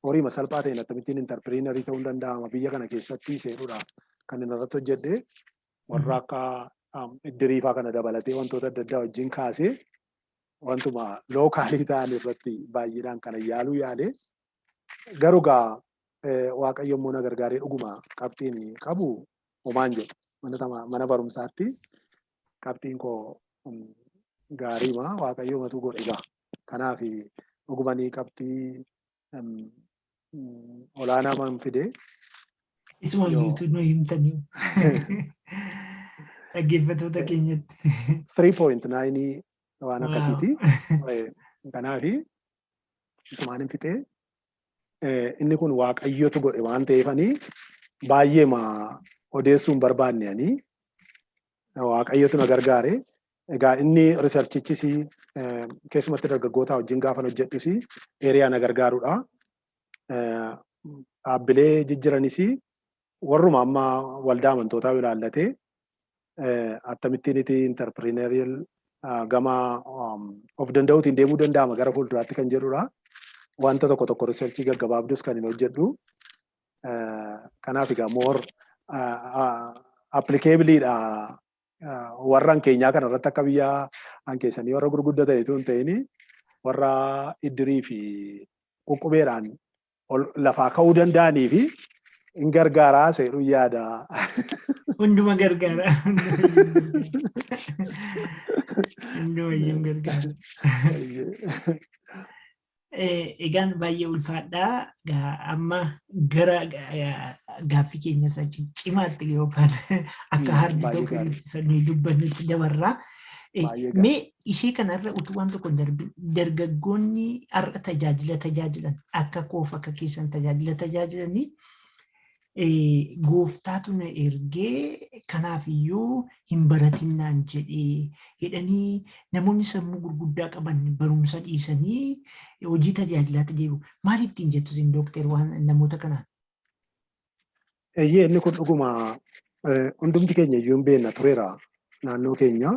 horiima salphaa ta'een akkamittiin entrepreneurii ta'uu danda'ama biyya kana keessatti seenuudha kan inni irratti hojjedhe. Warra akka iddiriifaa kana dabalatee wantoota adda addaa wajjin kaasee wantuma localii ta'an irratti baay'inaan kana yaaluu yaale. Garuu gaa Waaqayyo immoo na gargaaree dhuguma qabxiin qabu homaan jedhu, mana barumsaatti qabxiin koo gaariima, Waaqayyo matu godhe gaa. Kanaaf dhugumanii qabxii olaanaa man fide. Isuma iyyuutu nu himtanii dhaggeeffattoota keenyatti. 3.9 waan akkasiiti. Kanaaf isumaan hin fixee, inni kun Waaqayyotu godhe waan ta'eefanii baay'eema odeessuu hin barbaanne, ani Waaqayyotu na gargaare. Egaa inni researchichis keessumatti dargaggoota wajjin gaafan hojjedhus area na gargaarudha. Dhaabbilee jijjiranis warruma amma waldaa amantootaa ilaallatee akkamittiin itti entrepreneurial gama of danda'uutiin deemuu danda'ama gara fuulduraatti kan jedhudha. Wanta tokko tokko researchii gaggabaabdus kan hin hojjedhu. Kanaaf egaa more applicableiidha warra keenyaa kana irratti, akka biyya hankeessanii warra gurguddaa ta'e hin ta'in, warra iddirii fi quqqubeedhaan lafaa ka'uu danda'anii fi hin gargaaraa seeruu yaada. Hunduma gargaara. Hundumayyuu gargaara. Egaan baay'ee ulfaadhaa. Amma gara gaaffii keenya isa cimaatti yookaan akka hardi tokko itti dubbannutti dabarraa. Mee ishee kanarra utuu waan tokko hin darbin, dargaggoonni har'a tajaajila tajaajilan, akka koof akka keessan tajaajila tajaajilanii, gooftaatu na ergee kanaaf iyyuu hin baratinnaan jedhee jedhanii, namoonni sammuu gurguddaa qaban barumsa dhiisanii hojii tajaajilaatti deebi'u. Maal ittiin jettu isin, dookter, waan namoota kanaan? Eeyyee, inni kun dhuguma hundumti keenya iyyuu hin beekna, tureera naannoo keenya.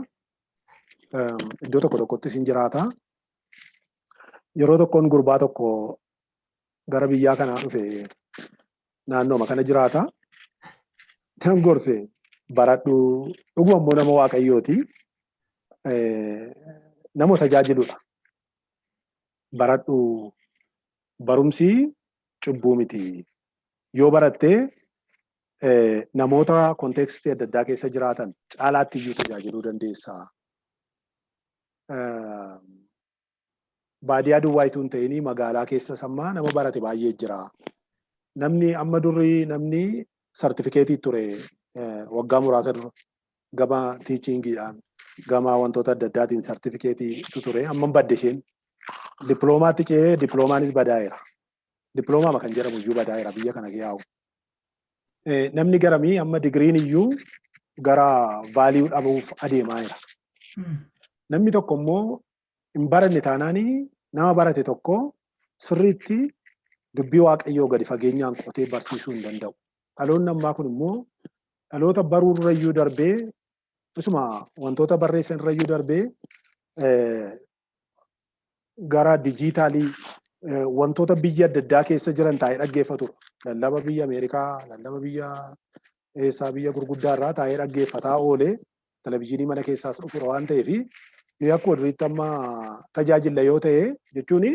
Iddoo tokko tokkottis hin jiraata. Yeroo tokkoon gurbaa tokko gara biyyaa kanaa dhufe, naannooma kana jiraata. Kan gorse, baradhu, dhuguma immoo nama Waaqayyooti. Nama tajaajiludha. Baradhu, barumsi cubbuu miti. Yoo barattee namoota contextii adda addaa keessa jiraatan caalaatti iyyuu tajaajiluu dandeessa. Baadiyyaa duwwaa itoo hin ta'in magaalaa keessas amma nama barate baay'ee jira. Namni amma durii namni sartifikeetii ture, waggaa muraasa dura gama teachingiidhaan, gama wantoota adda addaatiin sartifikeetiitu ture, amma badde isheen. Diploomaatti ce'ee diploomaanis badaa'eera. Diploomaama kan jedhamu iyyuu badaa'eera biyya kana yaa'u. Namni garamii amma digiriin iyyuu gara value dhabuuf adeemaa jira. Namni tokko immoo hin baranne taanaanii nama barate tokko sirriitti dubbii Waaqayyoo gadi fageenyaan qotee barsiisuu hin danda'u. Dhaloonni ammaa kun immoo dhaloota baruu irrayyuu darbee, isuma wantoota barreessan irrayyuu darbee, gara digitalii wantoota biyya adda addaa keessa jiran taa'ee dhaggeeffatudha. Lallaba biyya Ameerikaa, lallaba biyya eessaa, biyya gurguddaa irraa taa'ee dhaggeeffataa oolee, televizyiinii mana keessaas dhufudha waan ta'eef, nuyi akkuma duriitti amma tajaajilla yoo ta'e jechuun,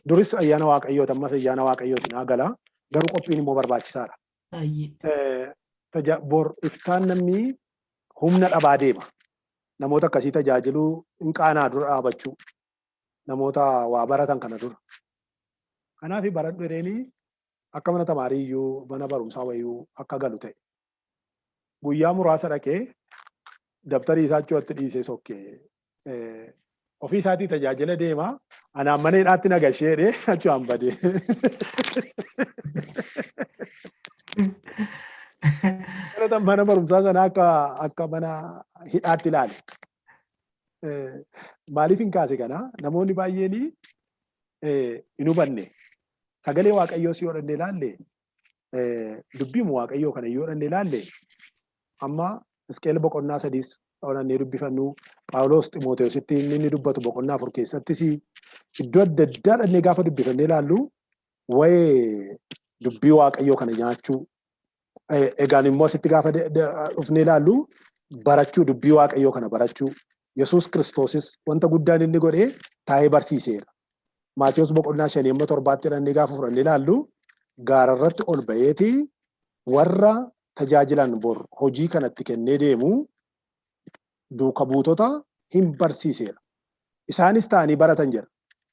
duris ayyaana Waaqayyooti, ammas ayyaana Waaqayyooti naa gala, garuu qophiin immoo barbaachisaadha. Bor iftaan namni humna dhabaa deema. Namoota akkasii tajaajiluu hin qaanaa dura dhaabachuu, namoota waa baratan kana dura. Kanaaf baradhu jedheenii akka mana tamaarii iyyuu, mana barumsaa wayii akka galu ta'e. Guyyaa muraasa dhaqee dabtarii isaa achutti dhiisee sokkee, ofii isaatii tajaajila deema, anaan mana hidhaatti na gashee jedhee achumaan badee. Mana barumsaa sana akka mana hidhaatti ilaale. Maaliif hin kaase kana? Namoonni baay'een hin hubanne. Sagalee Waaqayyoos yoo dhanne ilaalle, dubbiin Waaqayyoo kana yoo dhanne ilaalle, amma Hisqeel boqonnaa 3s Dhannee dubbifannu, Phaawulos Ximooteesitti inni dubbatu boqonnaa 4 keessattis, iddoo adda addaa dhannee gaafa dubbifannee ilaallu, waa'ee dubbii Waaqayyoo kana nyaachuu. Egaan immoo asitti gaafa dhufnee ilaallu, barachuu, dubbii Waaqayyoo kana barachuu. Yesuus Kiristoosis wanta guddaan inni godhee taa'ee barsiiseera. Maatiyus boqonnaa 5 amma 7tti dhannee gaafa fudhannee ilaallu, gaararratti ol ba'eeti warra tajaajilan bor hojii kanatti kennee deemu duuka buutota hin barsiiseera. Isaanis ta'anii baratan jedha.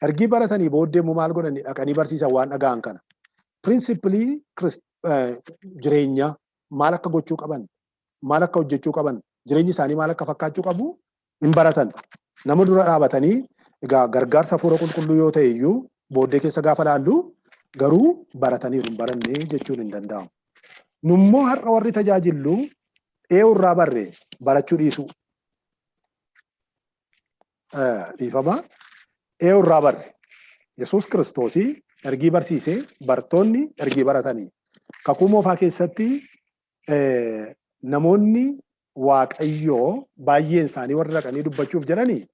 Ergii baratanii booddee immoo maal godhanii? Dhaqanii barsiisan waan dhaga'an kana. Principle jireenyaa maal akka gochuu qaban, maal akka hojjechuu qaban, jireenyi isaanii maal akka fakkaachuu qabu hin baratan. Nama dura dhaabatanii egaa gargaarsa Hafuura Qulqulluu yoo ta'e iyyuu, booddee keessa gaafa laallu garuu barataniiru, hin barannee jechuun hin danda'amu. Nummoo har'a warri tajaajillu ee'urraa barre barachuu dhiisuu. Dhiifama. Ee'urraa barre? Yesuus Kiristoosii ergii barsiisee, bartoonni ergii baratanii. Kakuu Moofaa keessatti namoonni Waaqayyoo baay'een isaanii warra dhaqanii dubbachuuf jedhanii,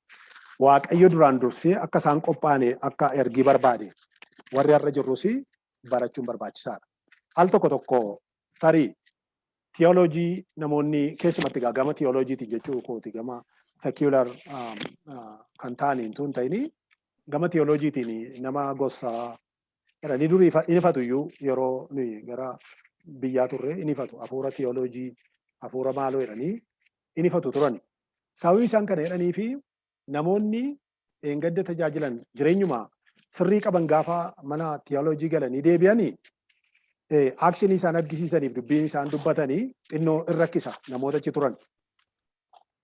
Waaqayyo duraan dursee akka isaan qophaa'ane akka ergii barbaade, warri har'a jirrus barachuun barbaachisaadha. Al tokko tokko tarii tiyooloojii namoonni keessumatti egaa gama tiyooloojiitiin jechuu kooti, gama secular kan ta'aniin tun ta'ini, gama tiyooloojiitiin nama gosaa jedhanii durii inifatu iyyuu, yeroo nuyi gara biyyaa turre inifatu, hafuura tiyooloojii, hafuura maaloo jedhanii inifatu turani. Sababii isaan kana jedhanii fi namoonni dheengadda tajaajilan jireenyuma sirrii qaban gaafa mana tiyooloojii galanii deebi'anii, action isaan argisiisaniif dubbiin isaan dubbatanii xinnoo in rakkisa namoota achi turan.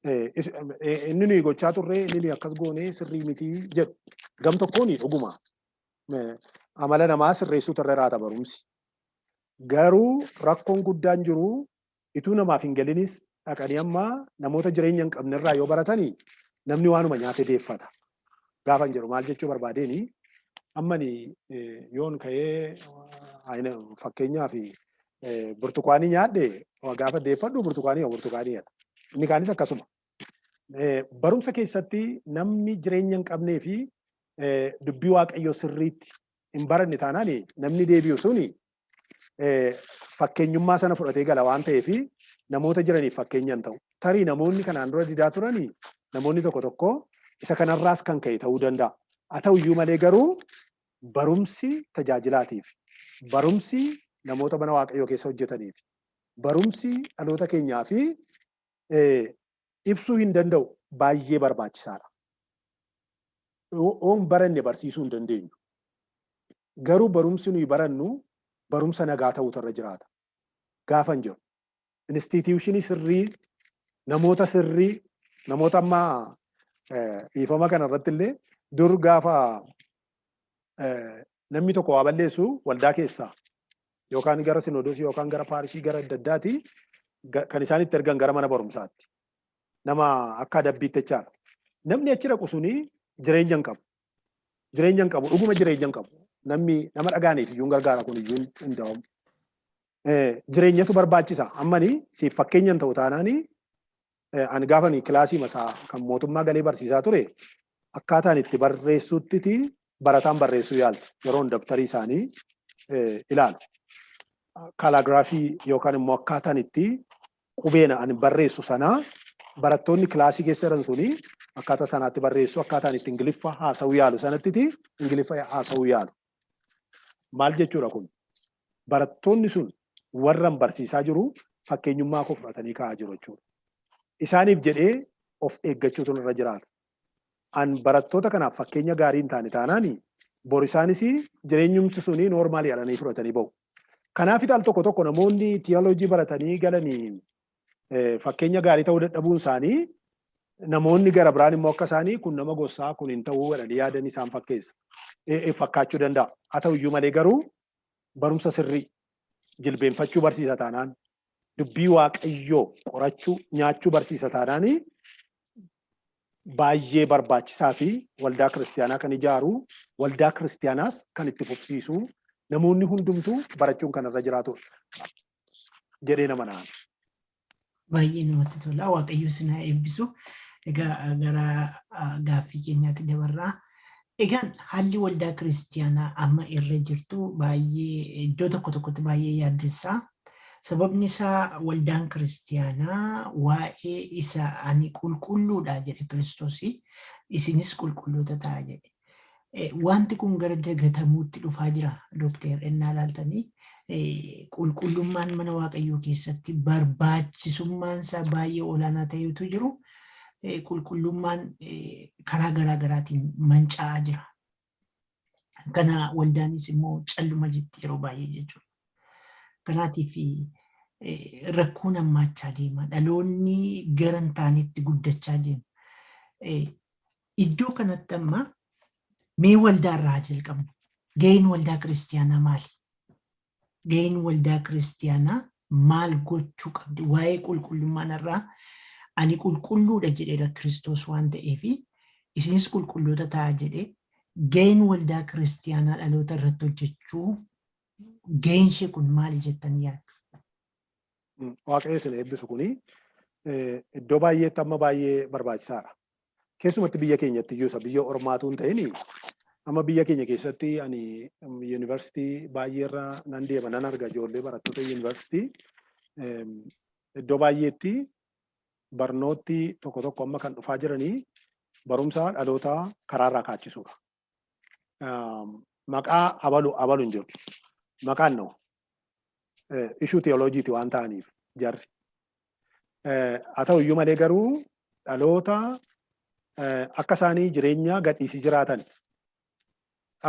Inni nuyi gochaa turre, inni nuyi akkas goonee sirrii mitii jedhu. Gam tokkoon dhuguma amala namaa sirreessuutu irra jiraata barumsi. Garuu rakkoon guddaan jiru, ituu namaaf hin galinis dhaqanii amma namoota jireenya hin qabne irraa yoo baratanii, namni waanuma nyaate deeffata. Gaafa hin jedhu maal jechuu barbaadeeni, ammani yoon ka'ee fakkeenyaaf burtukaanii nyaadhe, gaafa deeffadhu burtukaanii burtukaanii jedha. Inni kaanis akkasuma. Barumsa keessatti namni jireenya hin qabnee fi dubbii Waaqayyoo sirriitti hin baranne taanaan, namni deebi'u suni fakkeenyummaa sana fudhatee gala waan ta'eef, namoota jiraniif fakkeenya hin ta'u. Tarii namoonni kanaan dura didaa turanii, namoonni tokko tokko isa kanarraas kan ka'e ta'uu danda'a. Haa ta'u iyyuu malee garuu barumsi tajaajilaatiif, barumsi namoota mana Waaqayyoo keessa hojjetaniif, barumsi dhaloota keenyaa fi ibsuu hin danda'u, baay'ee barbaachisaadha. Oon baranne barsiisuu hin dandeenyu. Garuu barumsi nuyi barannu barumsa nagaa ta'utu irra jiraata. Gaafan jiru. Institution sirrii, namoota sirrii, namoota ammaa dhiifama kana irratti illee, dur gaafa namni tokko waa balleessu, waldaa keessaa yookaan gara sinoodosii yookaan gara paarishii, gara adda addaati kan isaan itti ergan gara mana barumsaatti. Nama akka adabbiitti jechaadha. Namni achi dhaqu suni jireenya hin qabu. Jireenya hin qabu. Dhuguma jireenya hin qabu. Namni nama dhagaaniif iyyuu hin gargaara, kun iyyuu hin da'amu. Jireenyatu barbaachisa. Ammani siif fakkeenya hin ta'u taanaani, ani gaafani kilaasii masaa kan mootummaa galee barsiisaa ture, akkaataan itti barreessuuttiti barataan barreessuu yaalti yeroon dabtarii isaanii ilaalu. Calligraphy yookaan immoo akkaataan itti qubeena ani barreessu sanaa, barattoonni kilaasii keessa jiran suni akkaataa sanaatti barreessu, akkaataan itti Ingiliffa haasa'uu yaalu sanattiti Ingiliffa haasa'uu yaalu. Maal jechuudha kun? Barattoonni sun warran barsiisaa jiru fakkeenyummaa koo fudhatanii kaa'aa jiru jechuudha. Isaaniif jedhee of eeggachuutu irra jiraata. An barattoota kanaaf fakkeenya gaarii hin taane taanaani, bor isaanis jireenyumti suni normal jedhanii fudhatanii bahu. Kanaaf al tokko tokko namoonni tiyooloojii baratanii galanii fakkeenya gaarii ta'uu dadhabuun isaanii, namoonni gara biraan immoo akka isaanii kun nama gossaa kun hin ta'uu jedhanii yaadan isaan fakkeessa. Fakkaachuu danda'a. Haa ta'u iyyuu malee garuu barumsa sirrii jilbeenfachuu barsiisa taanaan, dubbii Waaqayyoo qorachuu, nyaachuu barsiisa taanaani, baay'ee barbaachisaa fi waldaa kiristiyaanaa kan ijaaru, waldaa kiristiyaanaas kan itti fufsiisu, namoonni hundumtuu barachuun kan irra jiraatudha jedhee nama naan. Baay'ee namatti tola. Waaqayyo isin haa eebbisu. Egaa gara gaaffii keenyaatti dabarraa. Egaan haalli waldaa kiristiyaanaa amma irra jirtu baay'ee iddoo tokko tokkotti baay'ee yaaddessaa. Sababni isaa waldaan kiristiyaanaa waa'ee isa ani qulqulluudha jedhe Kiristoos, isinis qulqulloota ta'a jedhe. Wanti kun gara dagatamuutti dhufaa jira, Dookter, ennaa laaltanii qulqullummaan mana Waaqayyoo keessatti barbaachisummaan isaa baay'ee olaanaa ta'etu jiru. Qulqullummaan karaa garaa garaatiin manca'aa jira. Kana waldaanis immoo calluma jetti yeroo baay'ee jechuudha. Kanaatiif rakkoon hammaachaa deema. Dhaloonni gara hin taanetti guddachaa deema. Iddoo kanatti amma mee waldaa irraa haa jalqabnu. Gaheen waldaa kiristiyaanaa maali? Gaheen waldaa kiristiyaanaa maal gochuu qabdi? Waa'ee qulqullummaan irraa ani qulqulluudha jedheera Kiristoos waan ta'eef, isinis qulqulloota ta'a jedhe. Gaheen waldaa kiristiyaanaa dhaloota irratti hojjechuu, gaheen ishee kun maali jettanii yaaddu? Waaqayyo isin eebbisu. Kuni iddoo baay'eetti amma baay'ee barbaachisaadha. Keessumatti biyya keenyatti iyyuu, isa biyya ormaatu hin ta'in, amma biyya keenya keessatti ani yuunivarsiitii baay'eerra nan deema, nan arga ijoollee barattoota yuunivarsiitii. Iddoo baay'eetti barnooti tokko tokko amma kan dhufaa jiranii barumsa dhaloota karaarraa kaachisuudha. Maqaa abalu abalu hin jiru. Maqaan na'u. Ishuu teolojiiti waan ta'aniif jarri. Haa ta'u iyyuu malee garuu dhaloota akka isaanii jireenya gadhiisii jiraatan,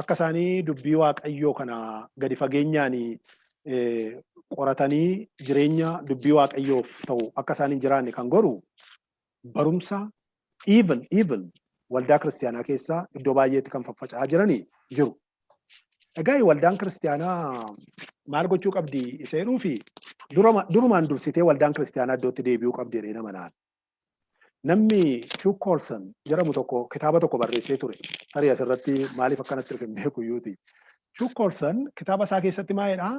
akka isaanii dubbii Waaqayyoo kana gadi fageenyaan qoratanii jireenya dubbii Waaqayyoof ta'u akka isaan hin jiraanne kan godhu barumsa even waldaa kiristiyaanaa keessaa iddoo baay'eetti kan faffaca'aa jiranii jiru. Egaa waldaan kiristiyaanaa maal gochuu qabdi isa jedhuu fi durumaan dursitee waldaan kiristiyaanaa iddootti deebi'uu qabdi jedhee nama naan. Namni Chuck Colson jedhamu tokko kitaaba tokko barreessee ture. Tarii asirratti maaliif akkanatti dhufe hin beeku iyyuuti. Chuck Colson kitaaba isaa keessatti maal jedhaa?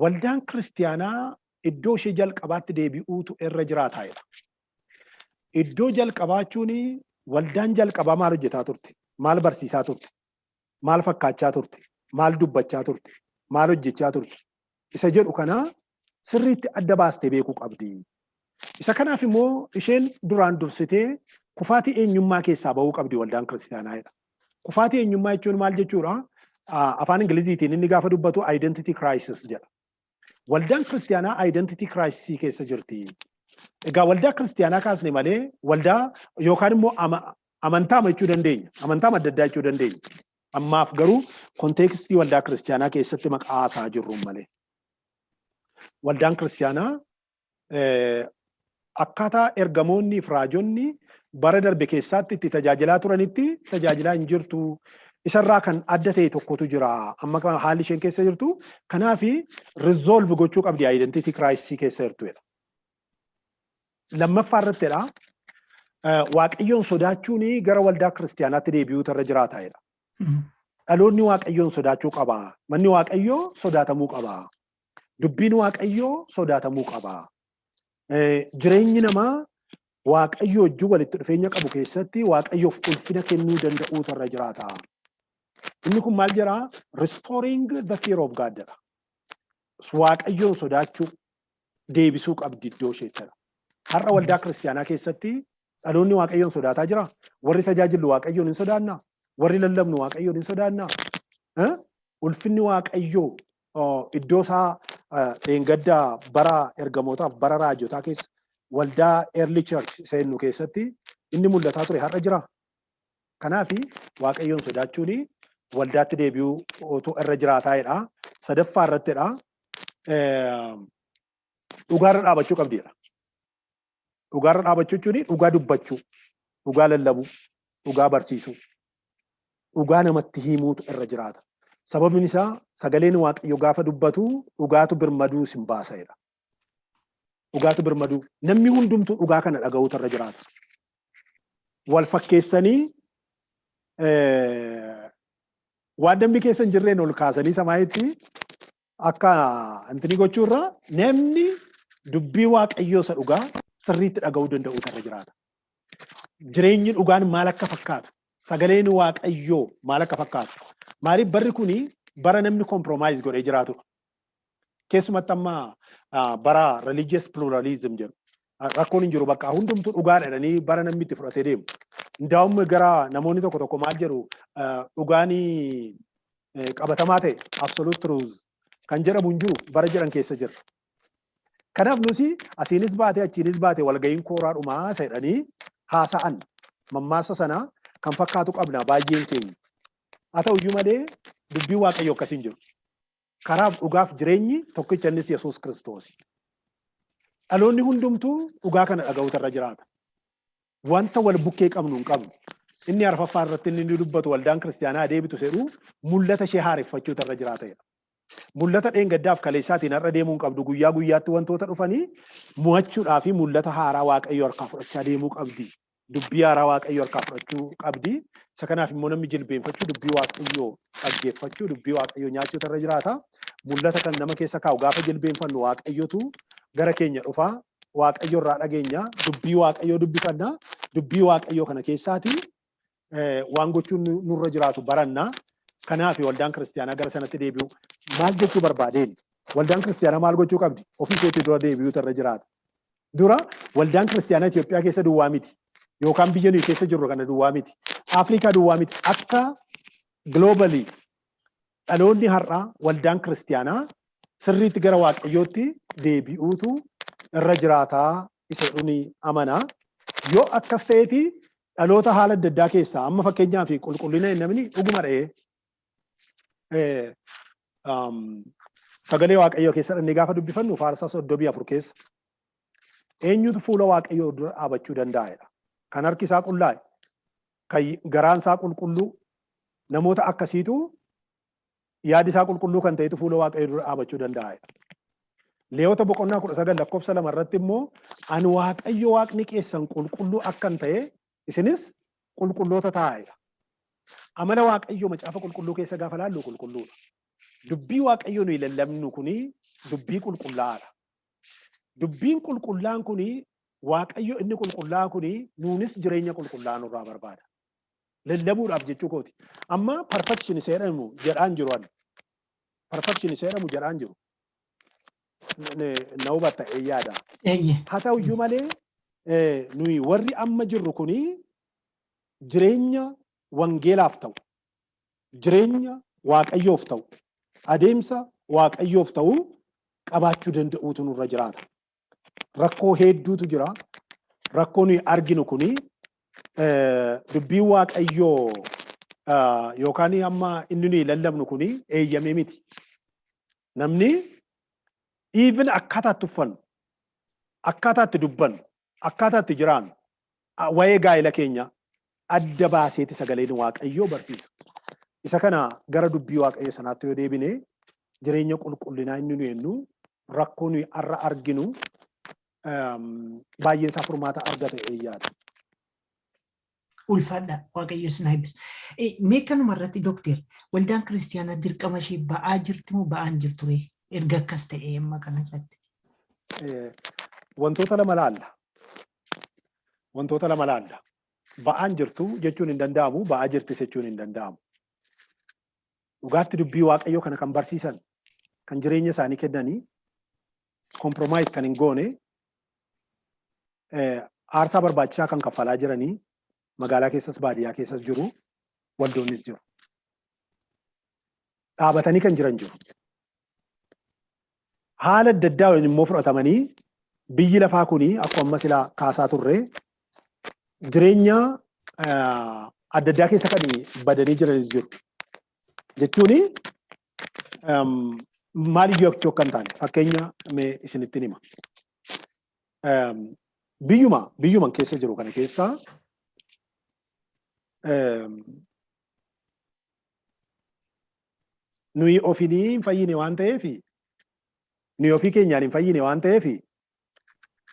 Waldaan kiristiyaanaa iddoo ishee jalqabaatti deebi'uutu irra jiraataa jedha. Iddoo jalqabaa jechuun waldaan jalqabaa maal hojjetaa turte? Maal barsiisaa turte? Maal fakkaachaa turte? Maal dubbachaa turte? Maal hojjechaa turte? Isa jedhu kana sirriitti adda baastee beekuu qabdi. Isa kanaaf immoo isheen duraan dursitee kufaatii eenyummaa keessaa bahuu qabdi waldaan kiristiyaanaa jedha. Kufaatii eenyummaa jechuun maal jechuudha? Afaan Ingiliziitiin inni gaafa dubbatu identity crisis jedha. Waldaan kiristiyaanaa identity crisis keessa jirti. Egaa waldaa kiristiyaanaa kaasne malee waldaa yookaan immoo amantaa jechuu dandeenya. Amantaa adda addaa jechuu dandeenya. Ammaaf garuu contextii waldaa kiristiyaanaa keessatti maqaa haasaa jirru malee. Waldaan kiristiyaanaa akkaataa ergamoonni fi raajonni bara darbe keessaatti itti tajaajilaa turanitti tajaajilaa hin jirtu. Isarraa kan adda ta'e tokkotu jira. Amma haalli isheen keessa jirtu. Kanaaf resolve gochuu qabdi identity crisis keessa jirtudha. Lammaffaa irrattidha. Waaqayyoon sodaachuun gara waldaa kiristiyaanaatti deebi'uutu irra jiraata jedha. Dhaloonni Waaqayyoon sodaachuu qaba. Manni Waaqayyoo sodaatamuu qaba. Dubbiin Waaqayyoo sodaatamuu qaba. Jireenyi namaa Waaqayyo wajjin walitti dhufeenya qabu keessatti Waaqayyoof ulfina kennuu danda'uutu irra jiraata. Inni kun maal jedhaa? Restoring the fear of God jedha. Waaqayyoon sodaachuu deebisuu qabdi iddoo isheettidha. Har'a waldaa kiristiyaanaa keessatti dhaloonni Waaqayyoon sodaataa jira. Warri tajaajillu Waaqayyoon hin sodaannaa? Warri lallabnu Waaqayyoon hin sodaannaa? Ulfinni Waaqayyoo iddoo isaa dheengaddaa bara ergamootaaf bara raajotaa keessa waldaa early church seennu keessatti inni mul'ataa ture har'a jira. Kanaaf Waaqayyoon sodaachuun waldaatti deebi'uu otoo irra jiraataa jedha. Sadaffaa irrattidha. Dhugaarra dhaabachuu qabdiidha. Dhugaarra dhaabachuu jechuun dhugaa dubbachuu, dhugaa lallabuu, dhugaa barsiisuu, dhugaa namatti himuutu irra jiraata. Sababni isaa sagaleen Waaqayyo gaafa dubbatu dhugaatu birmaduu sin baasa jedha. Dhugaatu birmaduu. Namni hundumtuu dhugaa kana dhaga'uutu irra jiraata. Wal fakkeessanii waan namni keessa hin jirreen ol kaasanii samaayitti akka intini gochuurra namni dubbii Waaqayyoo isa dhugaa sirriitti dhaga'uu danda'uutu irra jiraata. Jireenyi dhugaan maal akka fakkaatu, sagaleen Waaqayyoo maal akka fakkaatu. Maaliif barri kuni bara namni compromise godhee jiraatudha. Keessumatti amma bara religious pluralism jedhu. Rakkoon hin jiru, bakka hundumtuu dhugaadha jedhanii bara namni itti fudhatee deemu. Ndaa'um gara namoonni tokko tokko maal jedhu, dhugaanii qabatamaa ta'e, absolute truth kan jedhamu hin jiru bara jedhan keessa jirra. Kanaaf nuti asiinis baatee achiinis baatee walga'iin kooraa dhumaa jedhanii haasa'an mammaasa sana kan fakkaatu qabna baay'een keenya. Haa ta'uyyuu malee dubbiin Waaqayyoo akkasiin jiru. Karaaf, dhugaaf, jireenyi tokkicha, innis Yesuus Kiristoos. Dhaloonni hundumtuu dhugaa kana dhaga'uutu irra jiraata. Wanta wal bukkee qabnu hin qabnu. Inni arfaffaa irratti inni dubbatu, waldaan kiristaanaa deebitu jedhu, mul'ata ishee haareffachuutu irra jiraata jedha. Mul'ata dheengaddaaf kaleessaatiin har'a deemuu hin qabdu. Guyyaa guyyaatti wantoota dhufanii mo'achuudhaa fi mul'ata haaraa Waaqayyo harkaa fudhachaa deemuu qabdi. Dubbii haaraa Waaqayyo harkaa fudhachuu qabdi. Isa kanaaf immoo namni jilbeenfachuu, dubbii Waaqayyoo dhaggeeffachuu, dubbii Waaqayyoo nyaachuutu irra jiraata. Mul'ata kan nama keessa kaa'u, gaafa jilbeenfannu Waaqayyotu gara keenya dhufaa. Waaqayyo irraa dhageenya, dubbii Waaqayyoo dubbifanna. Dubbii Waaqayyoo kana keessaati waan gochuun nurra jiraatu baranna. Kanaaf waldaan kiristaanaa gara sanatti deebi'u maal jechuu barbaadeen? Waldaan kiristaanaa maal gochuu qabdi? Ofii isheetii dura deebi'uutu irra jiraata. Dura waldaan kiristaanaa Itoophiyaa keessa duwwaa miti. Yookaan biyya nuyi keessa jirru kana duwwaa miti. Afrikaa duwwaa miti. Akka globally dhaloonni har'aa waldaan kiristaanaa sirriitti gara Waaqayyootti deebi'uutu irra jiraataa isa jedhuun amanaa. Yoo akkas ta'eeti dhaloota haala adda addaa keessaa, amma fakkeenyaaf qulqullina namni dhuguma dha'ee sagalee Waaqayyoo keessa dhannee gaafa dubbifannu, Faarsaa 34 keessa, eenyutu fuula Waaqayyoo dura dhaabachuu danda'edha. Kan harki isaa qullaa'e, kan garaan isaa qulqulluu, namoota akkasiitu, yaadi isaa qulqulluu kan ta'etu fuula Waaqayyoo dura dhaabachuu danda'edha. Leewota boqonnaa 19 lakkoofsa 2 irratti immoo, "Ani Waaqayyo Waaqni keessan qulqulluu akkan ta'e isinis qulqulloota taa'edha." Amala Waaqayyoo macaafa qulqulluu keessa gaafa laallu qulqulluudha. Dubbii Waaqayyoo nuyi lallabnu kuni dubbii qulqullaa'aadha. Dubbiin qulqullaa'aan kuni, Waaqayyo inni qulqullaa'aa kuni nuunis jireenya qulqullaa'aa nurraa barbaada. Lallabuudhaaf jechuu kooti. Amma perfection isa jedhamu jedhaan jiru ani. Perfection isa jedhamu jedhaan jiru. Na hubatta yaada. Haa ta'uyyuu malee nuyi warri amma jirru kuni jireenya wangeelaaf ta'u, jireenya Waaqayyoof ta'u, adeemsa Waaqayyoof ta'u qabaachuu danda'uutu nurra jiraata. Rakkoo hedduutu jira. Rakkoo nuyi arginu kuni dubbiin Waaqayyoo yookaan amma inni nuyi lallabnu kuni eeyyamee miti. Namni even akkaataa itti uffannu, akkaataa itti dubbannu, akkaataa itti jiraannu, waa'ee gaa'ela keenya adda baaseeti sagaleen Waaqayyoo barsiisa. Isa kana gara dubbii Waaqayyoo sanaatti yoo deebine, jireenya qulqullinaa inni nu jennu, rakkoo nuyi har'a arginu baay'een isaa furmaata argata yaada. Ulfaadha, Waaqayyo isin haa eebbisu. Mee kanuma irratti dookter, waldaan kiristaanaa dirqama ishee ba'aa jirti moo ba'aan jirtu ree? Erga akkas ta'e amma kana irratti. Wantoota lama laalla. Wantoota lama laalla. Ba'aan jirtu jechuun hin danda'amu, ba'aa jirtis jechuun hin danda'amu. Dhugaatti dubbii Waaqayyoo kana kan barsiisan, kan jireenya isaanii kennanii, compromise kan hin goone, aarsaa barbaachisaa kan kaffalaa jiranii magaalaa keessas baadiyyaa keessas jiru, waldoonnis jiru. Dhaabatanii kan jiran jiru. Haala adda addaa immoo fudhatamanii biyyi lafaa kuni akkuma amma silaa kaasaa turre jireenya adda addaa keessa kan badanii jiranis jiru. Jechuuni maaliyyuu akka hin taane fakkeenya mee isinittiin hima. Biyyuma keessa jiru kana keessa nuyi ofiinii hin fayyine waan ta'eef, nuyi ofii keenyaan hin fayyine waan ta'eef,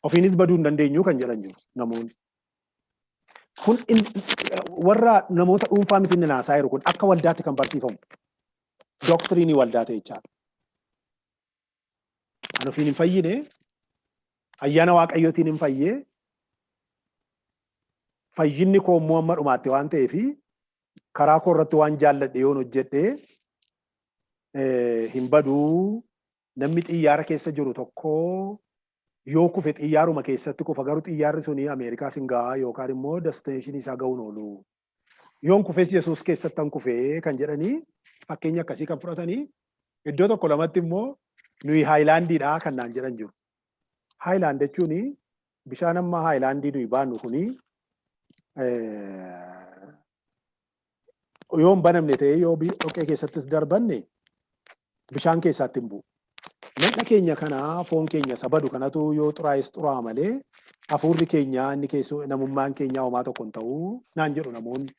ofiinis baduu hin dandeenyu kan jedhan jiru namoonni. Kun warra namoota dhuunfaa miti inni naasaa jiru kun, akka waldaatti kan barsiifamu. Doctrine waldaa ta'e jechaadha. Ani ofiin hin fayyine. Ayyaana Waaqayyootiin hin fayyee, fayyinni koo immoo amma dhumaatti waan ta'eef, karaa koo irratti waan jaalladhe yoon hojjedhe hin baduu. Namni xiyyaara keessa jiru tokko yoo kufe xiyyaaruma keessatti kufa, garuu xiyyaarri suni Ameerikaas hin gahaa yookaan immoo destination isaa ga'uun oolu. Yoon kufes Yesuus keessatti han kufee kan jedhanii fakkeenya akkasii kan fudhatanii, iddoo tokko lamatti immoo nuyi haayilaandiidha kan naan jedhan jiru. Haayilaand jechuun bishaan amma haayilaandii nuyi baannu kuni yoo hin banamne ta'ee, yoo dhoqqee keessattis darbanne bishaan keessaatti hin bu'u. Namna keenya kana, foon keenya isa badu kanatu yoo xuraa'es xuraa'a malee, hafuurri keenya inni keessoo, namummaan keenya homaa tokko hin ta'u naan jedhu namoonni.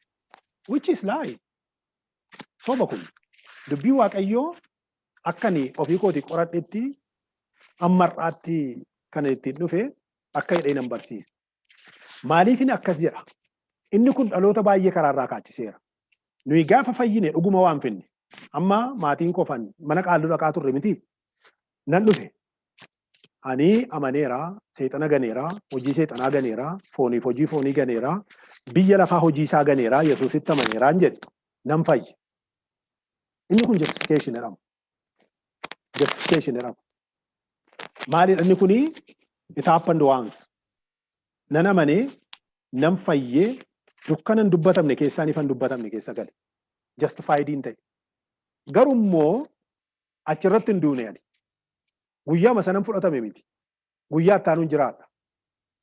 Which is lie. Soba kun. Dubbii Waaqayyoo akkani ofii kooti qoradhetti amma har'aatti kana ittiin dhufe akka jedhee nan barsiisa. Maaliifin akkas jedha? Inni kun dhaloota baay'ee karaarraa kaachiseera. Nuyi gaafa fayyine dhuguma waan finne. Amma maatiin kofan mana qaalluu dhaqaa turre miti. Nan dhufe. Ani amaneera, seexana ganeera, hojii seexanaa ganeera, fooniif hojii foonii ganeera, biyya lafaa hojii isaa ganeera, Yesuusitti amaneeraan jedhe. Nan fayye. Inni kun justification jedhama. Justification jedhama. Maalidha inni kuni? It happened once. Nan amanee, nan fayyee, dukkana hin dubbatamne keessaan ifan dubbatamne keessa gale. Justified hin ta'e. Garuu immoo achirratti hin duune ani. Guyyaama sanan fudhatame miti. Guyyaa ittaanuun jiraadha.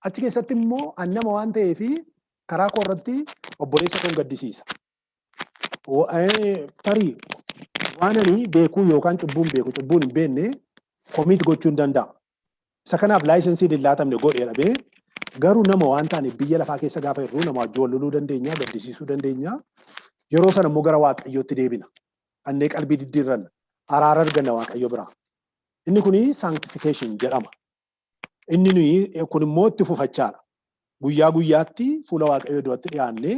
Achi keessatti immoo an nama waan ta'eefi karaa koo irratti obboleessa koon gaddisiisa. Tarii waan ani beekuu yookaan cubbuun beeku, cubbuun hin beekne commit gochuu hin danda'a. Isa kanaaf license hin laatamne godhee dhabee, garuu nama waan taaneef biyya lafaa keessa gaafa jirru nama wajjin wal loluu dandeenya, gaddisiisuu dandeenya. Yeroo sana immoo gara Waaqayyootti deebina. Annee qalbii diddiirranna. Araara arganna Waaqayyo biraa. Inni kuni sanctification jedhama. Inni nuyi kun immoo itti fufachaadha. Guyyaa guyyaatti fuula Waaqayyoo duratti dhiyaannee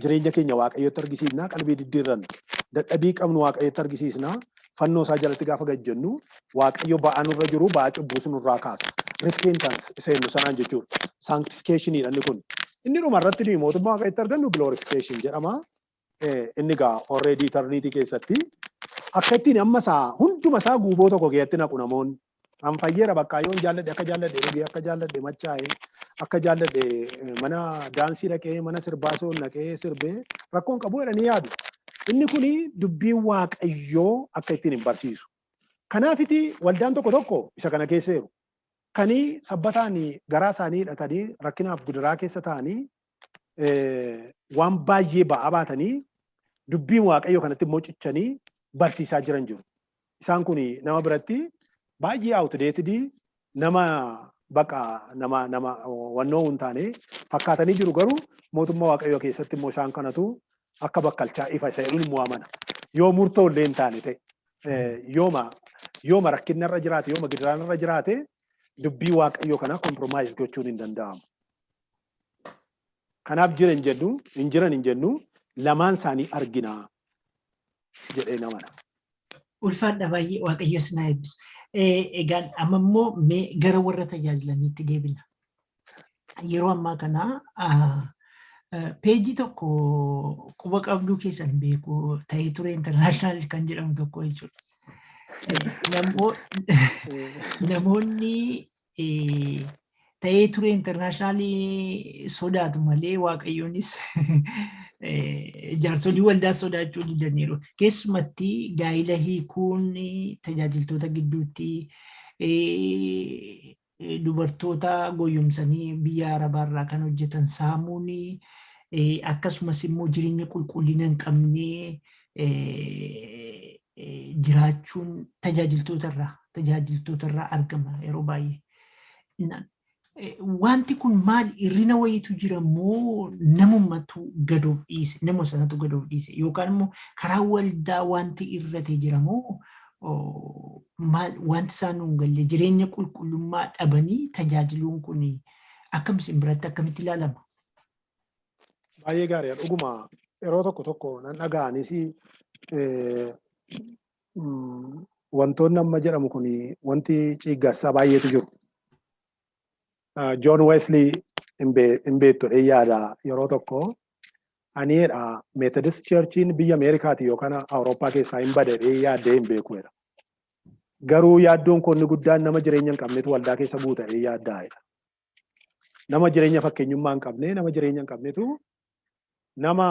jireenya keenya Waaqayyotti argisiisnaa, qalbii diddiirranna. Dadhabii qabnu Waaqayyotti argisiisnaa. Fannoo isaa jalatti gaafa gajjennu Waaqayyo ba'aa nurra jiru, ba'aa cubbuus nurraa kaasa. Repentance isa jennu sanaan jechuudha. Sanctificationidha inni kun. Inni dhuma irratti nuyi mootummaa Waaqayyotti argannu glorification jedhama. Inni gaa already eternity keessatti akka ittiin amma isaa hunduma isaa guuboo tokko keessatti naqu namoonni. An fayyeera bakka, yoon jaalladhe, akka jaalladhe dhugee, akka jaalladhe machaa'ee, akka jaalladhe mana daansii dhaqee, mana sirbaa soon dhaqee sirbee rakkoon qabu jedhanii yaadu. Inni kuni dubbiin Waaqayyoo akka ittiin hin barsiisu. Kanaafiti waldaan tokko tokko isa kana keessa jiru. Kanii sabbataan garaa isaanii hidhatanii, rakkinaaf guduraa keessa ta'anii, waan baay'ee ba'aa baatanii, dubbiin Waaqayyoo kanatti immoo cichanii barsiisaa jiran jiru. Isaan kun nama biratti baay'ee outdated, nama baqa nama wannoo hin taane fakkaatanii jiru, garuu mootummaa Waaqayyoo keessatti immoo isaan kanatu akka bakkalchaa ifa isa jedhuun immoo amana. Yoo murtoo illee hin taane ta'e, yooma rakkinni irra jiraate, yooma gidiraan irra jiraate, dubbii Waaqayyoo kana compromise gochuun hin danda'amu. Kanaaf jira hin jennu, hin jiran hin jennu, lamaan isaanii argina jedhee namana. Ulfaadha baay'ee, Waaqayyo sinaa eebbisu. Egaan amma immoo mee gara warra tajaajilaniitti deebina. Yeroo ammaa kana peejii tokko quba qabduu keessan beeku ta'ee ture international kan jedhamu tokko jechuudha. Namoonni ta'ee ture international sodaatu malee Waaqayyoonis jaarsolii waldaa sodaachuu didaniiru. Keessumatti gaa'ila hiikuun tajaajiltoota gidduutti, dubartoota goyyomsanii biyya Arabaarraa kan hojjetan saamuun, akkasumas immoo jireenya qulqullina hin qabne jiraachuun tajaajiltoota irraa argama yeroo baay'ee. Wanti kun maal, hirrina wayiitu jira moo namumatu gadoof dhiise, nama sanatu gadoof dhiise, yookaan immoo karaa waldaa wanti irrate jira moo maal wanti isaan nuun galle? Jireenya qulqullummaa dhabanii tajaajiluun kun akkam isin biratti akkamitti ilaalama? Baay'ee gaariidha. Dhuguma yeroo tokko tokko nan dhaga'anis, wantoonni amma jedhamu kun wanti ciiggaassaa baay'eetu jiru. John Wesley hin beektu yaada. Yeroo tokko ani jedha, Methodist Churchiin biyya Ameerikaati yookaan Awurooppaa keessaa hin bade yaaddee hin beeku jedha. Garuu yaaddoon koo inni guddaan nama jireenya hin qabnetu waldaa keessa guuta jedhee yaaddaa jedha. Nama jireenya fakkeenyummaa hin qabne, nama jireenya hin qabnetu, nama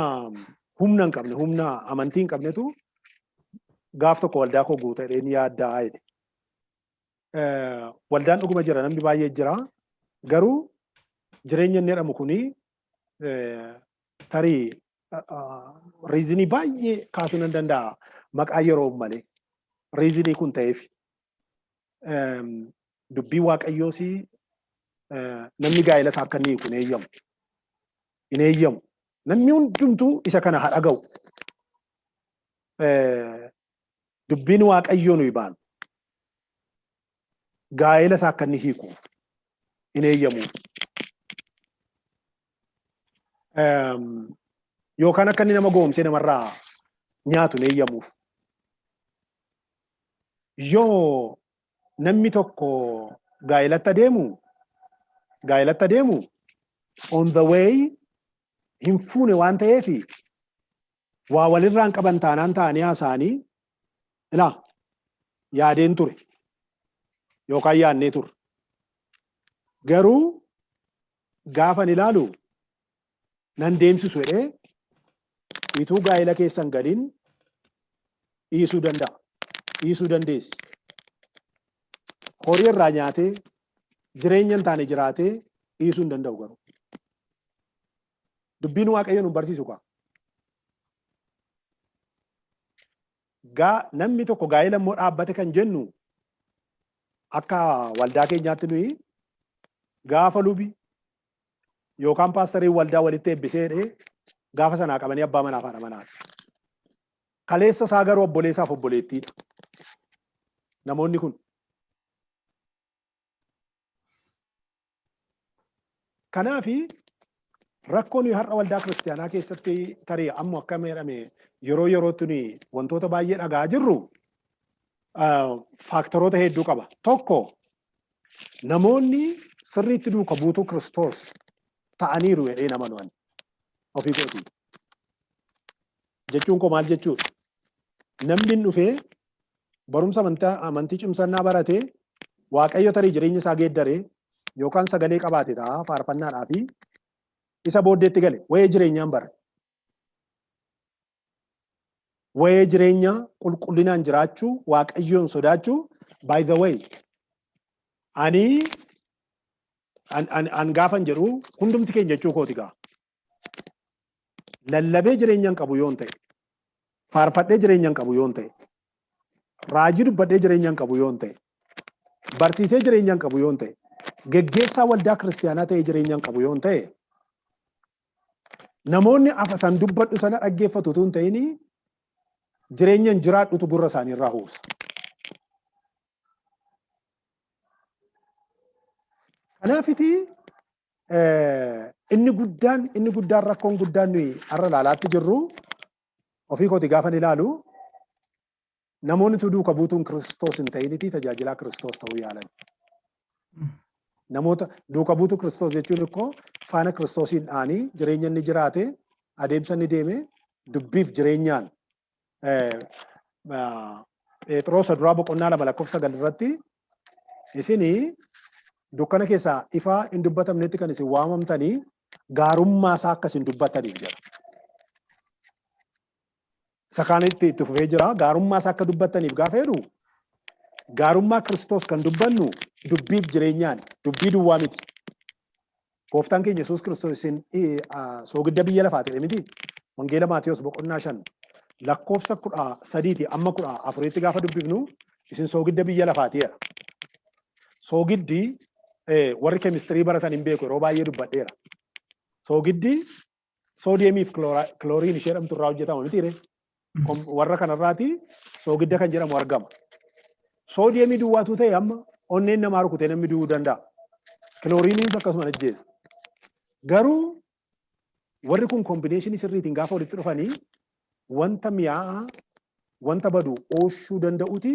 humna hin qabne, humna amantii hin qabnetu gaaf tokko waldaa koo guuta jedhee yaaddaa jedhe. Waldaan dhuguma jira, namni baay'ee jira. Garuu jireenya inni jedhamu kuni tarii reasonii baay'ee kaasuu nan danda'a maqaa yeroo malee. Reasonii kun ta'eef dubbii Waaqayyoos namni gaa'ela isaa akka inni hiiku hin eeyyamu. Hin eeyyamu. Namni hundumtuu isa kana haa dhaga'u. Dubbiin Waaqayyoo nuyi baanu gaa'ela isaa akka inni hiiku hin eeyyamu. Yookaan akka inni nama goomsee namarraa nyaatu hin eeyyamuuf. Yoo namni tokko gaa'elatti adeemu on the way hin fuune waan ta'eef, waa walirraan qaban taanaan ta'anii haasa'anii, ilaa yaadeen ture yookaan yaadnee ture. Garuu gaafan ilaalu nan deemsisu jedhee ituu gaa'ela keessan galiin dhiisuu danda'a. Dhiisuu dandeessi. Horii irraa nyaatee, jireenya hin taane jiraatee dhiisuu hin danda'u garuu. Dubbiin Waaqayyo nu barsiisu kaa. Gaa namni tokko gaa'ela immoo dhaabbate kan jennu, akka waldaa keenyaatti nuyi gaafa lubi yookaan paastariin waldaa walitti eebbisee jedhee, gaafa sanaa qabanii abbaa manaa fi haadha manaati. Kaleessa isaa garuu obboleessaaf obboleettiidha. Namoonni kun. Kanaafi rakkoo nuyi har'a waldaa kiristiyaanaa keessatti tarii amma akka jedhame yeroo yerootti nuyi wantoota baay'ee dhagaa jirru factoroota hedduu qaba. Tokko, namoonni sirriitti duuka buutuu Kiristoos ta'aniiru jedhee nama nu'an ofii kootii. Jechuun koo maal jechuudha? Namni hin dhufee barumsa amantii cimsannaa baratee, Waaqayyo tarii jireenya isaa geeddaree yookaan sagalee qabaate ta'a faarfannaadhaa fi isa booddeetti gale wayee jireenyaan bare. Wayee jireenya qulqullinaan jiraachuu, Waaqayyoon sodaachuu. By the way, ani an gaafan jedhu hundumti keenya jechuu kooti gaa. Lallabee jireenya hin qabu yoon ta'e, faarfadhee jireenya hin qabu yoon ta'e, raajii dubbadhee jireenya hin qabu yoon ta'e, barsiisee jireenya hin qabu yoon ta'e, geggeessaa waldaa kiristiyaanaa ta'ee jireenya hin qabu yoon ta'e, namoonni afa san dubbadhu sana dhaggeeffatu utuu hin ta'in jireenya hin jiraadhutu gurra isaanii irraa huursa. Kanaafiti inni guddaan rakkoon guddaan nuyi har'a ilaalaatti jirru, ofii kooti gaafan ilaalu, namoonni tu duuka buutuun Kiristoos hin ta'initii tajaajilaa Kiristoos ta'uu yaalan. Namoota duuka buutuu Kiristoos jechuun ikkoo faana Kiristoosiin dha'anii jireenya inni jiraate, adeemsa inni deeme, dubbiif jireenyaan. Phexros duraa boqonnaa 2 lakkoofsa 9 irratti, isinii dukkana keessaa ifaa hin dubbatamnetti kan isin waamamtanii gaarummaa isaa akka isin dubbataniif jedha. Isa kaanitti itti fufee jira. Gaarummaa isaa akka dubbataniif gaafa jedhu, gaarummaa Kiristoos kan dubbannu dubbiif jireenyaan, dubbii duwwaa miti. Gooftaan keenya Yesuus Kiristoos isin soogidda biyya lafaati jedhe miti. Wangeela Maatiyos boqonnaa 5 lakkoofsa 13ti amma 14tti gaafa dubbifnu, isin soogidda biyya lafaati jedha. Soogiddi, warri keemistirii baratan hin beeku, yeroo baay'ee dubbadheera. Soogiddi soodiyeemiif kilooriin ishee jedhamtu irraa hojjetama mitiire. Warra kanarraati soogidda kan jedhamu argama. Soodiyeemii duwwaatu ta'e amma onneen namaa rukutee namni du'uu danda'a. Kilooriiniin akkasuma ajjeesa. Garuu warri kun combinationii sirriitiin gaafa walitti dhufanii wanta mi'aa'aa, wanta badu ooshuu danda'uti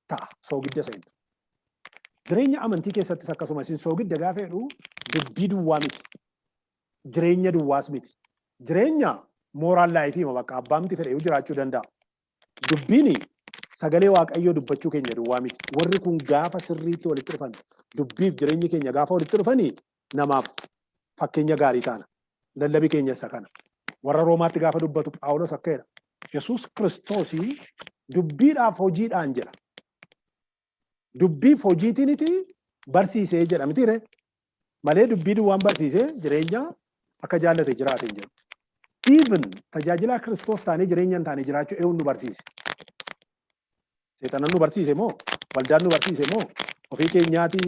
ta'a soogidda isa. Jireenya amantii keessattis akkasuma isin soogidda gaafa jedhu dubbii duwwaa miti. Jireenya duwwaas miti. Jireenya moral life bakka abbaamti fedhe jiraachuu danda'a. Dubbiin sagalee Waaqayyoo dubbachuu keenya duwwaa miti. Warri kun gaafa sirriitti walitti dhufan, dubbiif jireenyi keenya gaafa walitti dhufanii, namaaf fakkeenya gaarii taana. Lallabii keenya isa kana. Warra Roomaatti gaafa dubbatu Phaawulos akka jedha. Yesuus Kiristoosii dubbiidhaaf hojiidhaan jedha. Dubbiif hojiitiiniti barsiisee jedha mitiire. Malee dubbii duwwaan barsiisee jireenya akka jaallate jiraate hin jedhu. Even tajaajilaa Kiristoos taanee jireenya hin taane jiraachuu eenyuun nu barsiise? Seexanan nu barsiise moo? Waldaan nu barsiise moo? Ofii keenyaati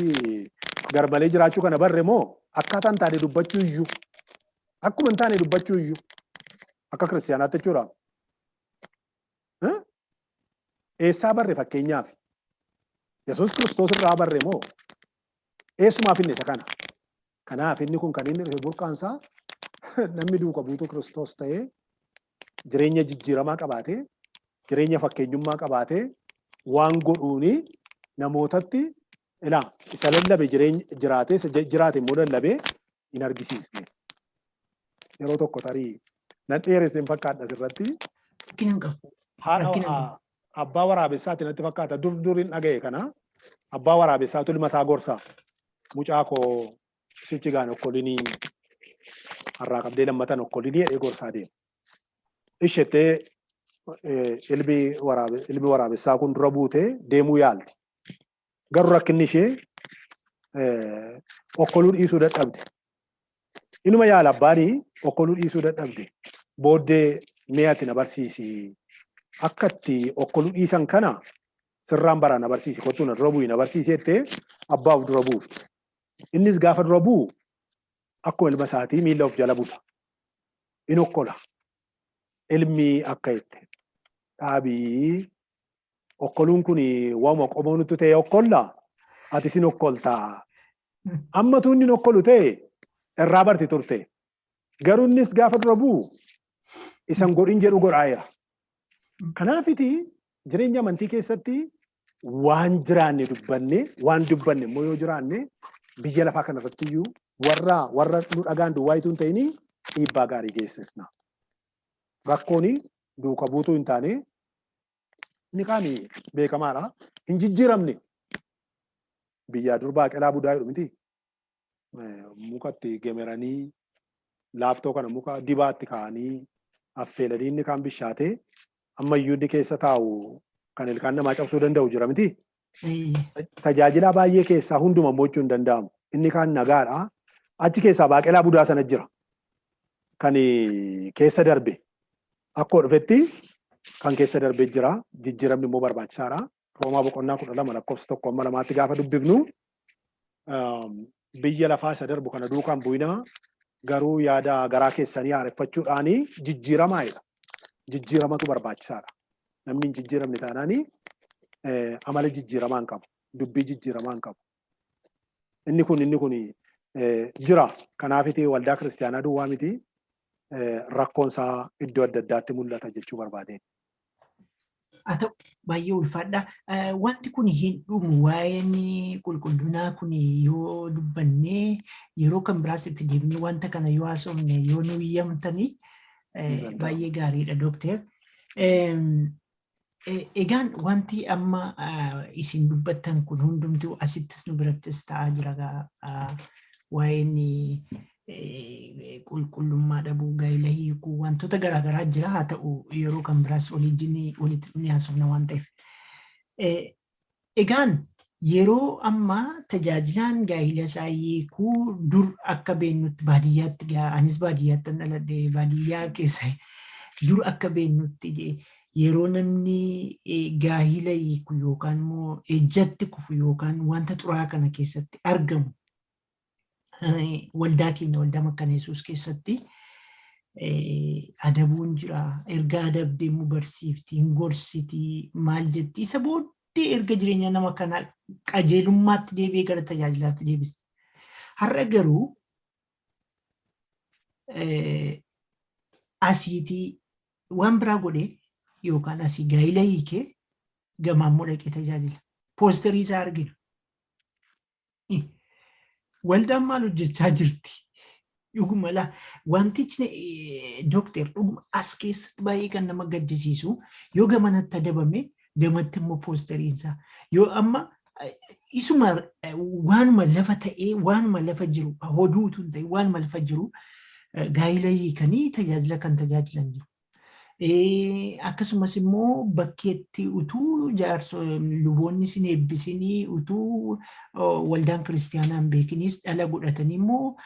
garmalee jiraachuu kana barre moo? Akkaataa hin taane dubbachuu iyyuu. Akkuma hin taane dubbachuu iyyuu. Akka kiristiyaanaatti jechuudha. Eessaa barre fakkeenyaaf? Yesuus Kiristoos irraa barre moo? Eessumaaf inni isa kana? Kanaaf inni kun kan inni dhufe burqaansaa namni duuka buutuu Kiristoos ta'ee jireenya jijjiiramaa qabaatee, jireenya fakkeenyummaa qabaatee, waan godhuuni namootatti ilaa isa lallabe jireenya jiraatee, isa jiraate immoo lallabee hin argisiisne. Yeroo tokko tarii nan dheeresse hin fakkaadha asirratti. Rakkina hin qabu. Haadha Rakkina hin qabu. Abbaa waraabessaati natti fakkaata. Dur dur hin dhaga'e kana. Abbaa waraabessaatu ilma isaa gorsa. Mucaa koo, sichi gaan okkolinii har'aa qabdee lammatan okkolinii jedhee gorsaa deema. Ishettee ilmi waraabessaa kun dura buutee deemuu yaalti. Garuu rakkinni ishee okkoluu dhiisuu dadhabde. Inuma yaala abbaanii, okkoluu dhiisuu dadhabde. Booddee mee ati na barsiisi. Akka itti okkoluu dhiisan kana sirraan baraa, na barsiisi, kottuu na dura bu'i, na barsiisi jettee abbaa of dura buufte. Innis gaafa dura bu'u akkuma ilma isaatii miilla of jala buta. In okkola. Ilmi akka jette, dhaabii, okkoluun kun waanuma qomoo nutti ta'e okkolla, ati sin okkoltaa. Ammatu inni okkolu ta'e irraa barti turte. Garuu innis gaafa dura bu'u isan godhin jedhu godhaa'eera. Kanaafiti jireenya amantii keessatti waan jiraanne dubbanne, waan dubbanne immoo yoo jiraanne, biyya lafaa kanarratti iyyuu warra nu dhagaan duwwaa itoo hin ta'in dhiibbaa gaarii geessisna. Rakkoon duuka buutuu hin taane inni kaan beekamaadha. Hin jijjiiramne. Biyyaa dur baaqelaa budaa jedhu miti. Mukatti gemeranii laaftoo kana muka dibaatti kaa'anii affeelanii inni kaan bishaatee ammayyuu inni keessa taa'u kan ilkaan namaa cabsuu danda'u jira miti. Tajaajila baay'ee keessaa hunduma mo'achuu hin danda'amu. Inni kaan nagaadha. Achi keessaa baaqelaa budaa sana jira. Kan keessa darbe. Akkuma dhufetti kan keessa darbe jira. Jijjiiramni immoo barbaachisaadha. Roomaa boqonnaa 12 lakkoofsa 1 hamma 2tti gaafa dubbifnu, biyya lafaa isa darbu kana duukaan bu'inaa, garuu yaada garaa keessanii haareffachuudhaani jijjiiramaa jedha. Jijjiiramatu barbaachisaadha. Namni hin jijjiiramne taanaani amala jijjiiramaa hin qabu. Dubbii jijjiiramaa hin qabu. Inni kun jira. Kanaafiti waldaa kiristaanaa duwwaa miti, rakkoon isaa iddoo adda addaatti mul'ata jechuu barbaadeen. Haa ta'u, baay'ee ulfaadha. Wanti kun hin dhumu. Waa'een qulqullinaa kun yoo dubbannee yeroo kan biraas itti deebinee wanta kana yoo haasofne, yoo nu iyyamtanii, baay'ee gaariidha, dookter. Egaan wanti amma isin dubbattan kun hundumtuu asittis nu birattis ta'aa jira. Waa'een qulqullummaa dhabuu, gaa'ela hiikuu, wantoota garaagaraa jira. Haa ta'u, yeroo kan biraas waliin walitti dhufnee haasofna waan ta'eef. Egaan yeroo ammaa tajaajilaan gaa'ela isaa hiikuu, dur akka beeknutti baadiyyaatti, anis baadiyyaatti dhaladhe, baadiyyaa keessa dur akka beeknutti yeroo namni gaa'ela hiiku yookaan immoo ejjatti kufu yookaan wanta xuraa'aa kana keessatti argamu, waldaa keenya, waldaa Makkaana Yesuus keessatti adabuun jira. Erga adabdee immoo barsiifti, hin gorsiti, maal jetti. Isa booddee erga jireenya nama kana qajeelummaatti deebi'ee gara tajaajilaatti deebisti. Har'a garuu asiitii waan biraa godhee yookaan asii gaa'ila hiikee gamaa immoo dhaqee tajaajila. Poosterii isaa argina. Waldaan maal hojjechaa jirti? Dhuguma laa wantichi, dookter, dhuguma as keessatti baay'ee kan nama gaddisiisu, yoo gamanatti adabame gamatti immoo poosteriinsaa yoo amma isuma waanuma lafa ta'ee, waanuma lafa jiru, hoduu utuu hin ta'in waanuma lafa jiru, gaa'ila hiikanii tajaajila kan tajaajilan jiru. Akkasumas immoo bakkeetti utuu jaarso luboonni sin eebbisinii, utuu waldaan kiristiyaanaa hin beekinis dhala godhatanii immoo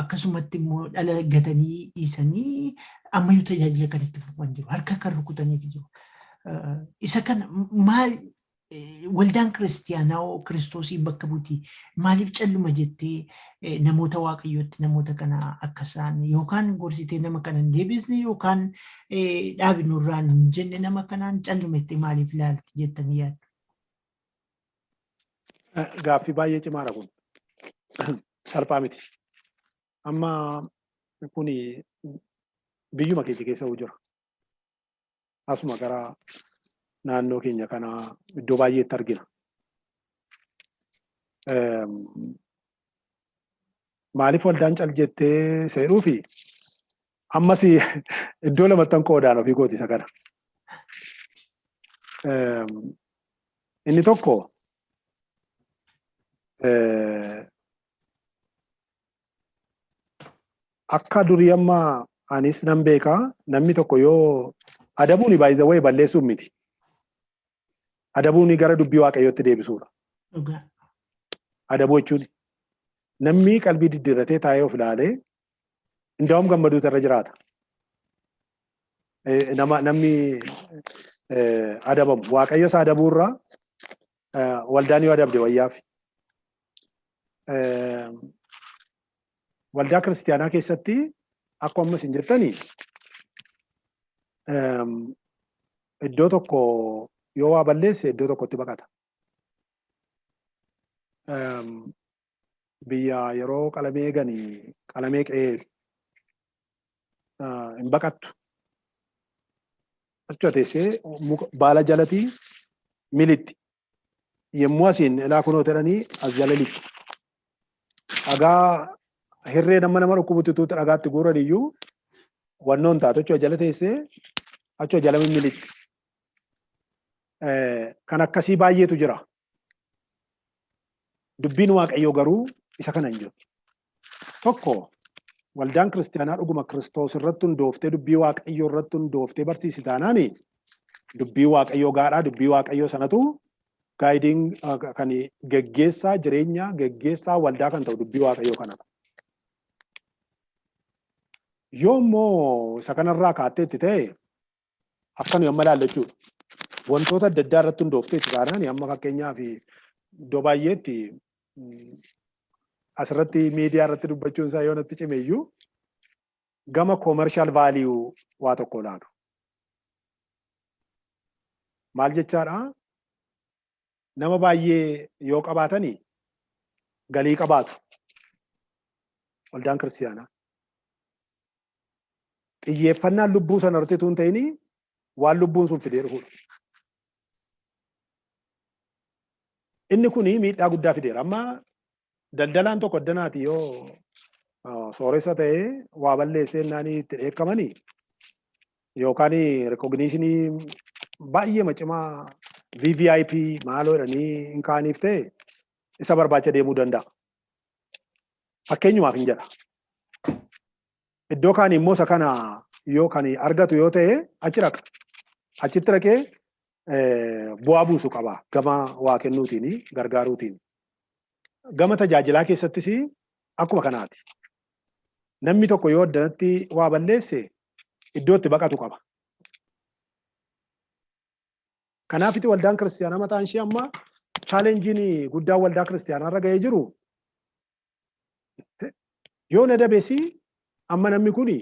akkasumatti immoo dhala gatanii dhiisanii ammayyuu tajaajila kan itti fufan jiru. Harka kan rukutaniif jiru. Isa kana maal waldaan kiristiyaanaa Kiristoosii bakka buti maaliif calluma jettee namoota Waaqayyootti namoota kana akka isaan yookaan gorsitee nama kana hin deebisne yookaan dhaabinurraan hin jenne, nama kanaan calluma jettee maaliif ilaalti jettanii yaaddu? Gaaffii baay'ee cimaadha kun. Salphaa miti. Amma kuni biyyuma keenya keessa jira. Asuma gara naannoo keenya kana iddoo baay'eetti argina. Maaliif waldaan cal jettee seenuu fi ammas iddoo lamattan qoodaan ofii kooti isa kana. Inni tokko akka durii, amma anis nan beekaa, namni tokko yoo adabuuni, by the way, balleessuun miti. Adabuuni gara dubbii Waaqayyootti deebisuudha. Adabuu jechuun namni qalbii diddiirratee taa'ee of ilaalee indaa'um gammaduutu irra jiraata. Nama namni adabamu Waaqayyo isa adabuurraa waldaan yoo adabde wayyaaf. Waldaa kiristiyaanaa keessatti akkuma amma isin jettanii iddoo tokko yoo waa balleesse iddoo tokkotti baqata. Biyya yeroo qalamee eeganii qalamee qe'ee hin baqattu. Achuma teessee muka baala jalatti militti. Yommuu asiin ilaa kunoo jedhanii as jala lixxi. Dhagaa hirree nama nama dhukkubutti tuuta dhagaatti guuran iyyuu wannoon taatu achuma jala teessee achuma jala mimilixxi. Kan akkasii baay'eetu jira. Dubbiin Waaqayyoo garuu isa kana hin jiru. Tokko, waldaan kiristiyaanaa dhuguma Kiristoos irratti hundooftee, dubbii Waaqayyoo irratti hundooftee barsiisi taanaani, dubbii Waaqayyoo gaadhaa, dubbii Waaqayyoo sanatu guiding, kan geggeessaa jireenya, geggeessaa waldaa kan ta'u dubbii Waaqayyoo kanadha. Yoo immoo isa kanarraa kaattee itti ta'e, akka nuyi amma ilaallu jechuudha. Wantoota adda addaa irratti hundooftee itti taanaan, amma fakkeenyaaf iddoo baay'eetti asirratti miidiyaa irratti dubbachuun isaa yoo natti cime iyyuu, gama commercial value waa tokko ilaalu. Maal jechaadha? Nama baay'ee yoo qabaatanii galii qabaatu. Waldaan kiristiyaanaa. Xiyyeeffannaan lubbuu sana irratti utuu hin ta'in waan lubbuun sun fidee dhufudha. Inni kun miidhaa guddaa fideera. Amma daldalaan tokko addanaati yoo sooressa ta'ee waa balleessee naanii itti dheekkamanii yookaan recognition baay'ee macimaa VVIP maaloo jedhanii hin kaaniif ta'e isa barbaacha deemuu danda'a. Fakkeenyumaaf hin jedha. Iddoo kaan immoo isa kana yoo kan argatu yoo ta'e achi dhaqa. Achitti dhaqee bu'aa buusu qaba gama waa kennuutiin, gargaaruutiin. Gama tajaajilaa keessattis akkuma kanaati. Namni tokko yoo addanatti waa balleesse iddoo itti baqatu qaba. Kanaafiti waldaan kiristiyaanaa mataan ishee amma challengeiin guddaan waldaa kiristiyaanaa irra ga'ee jiru, yoo na dabesi amma namni kuni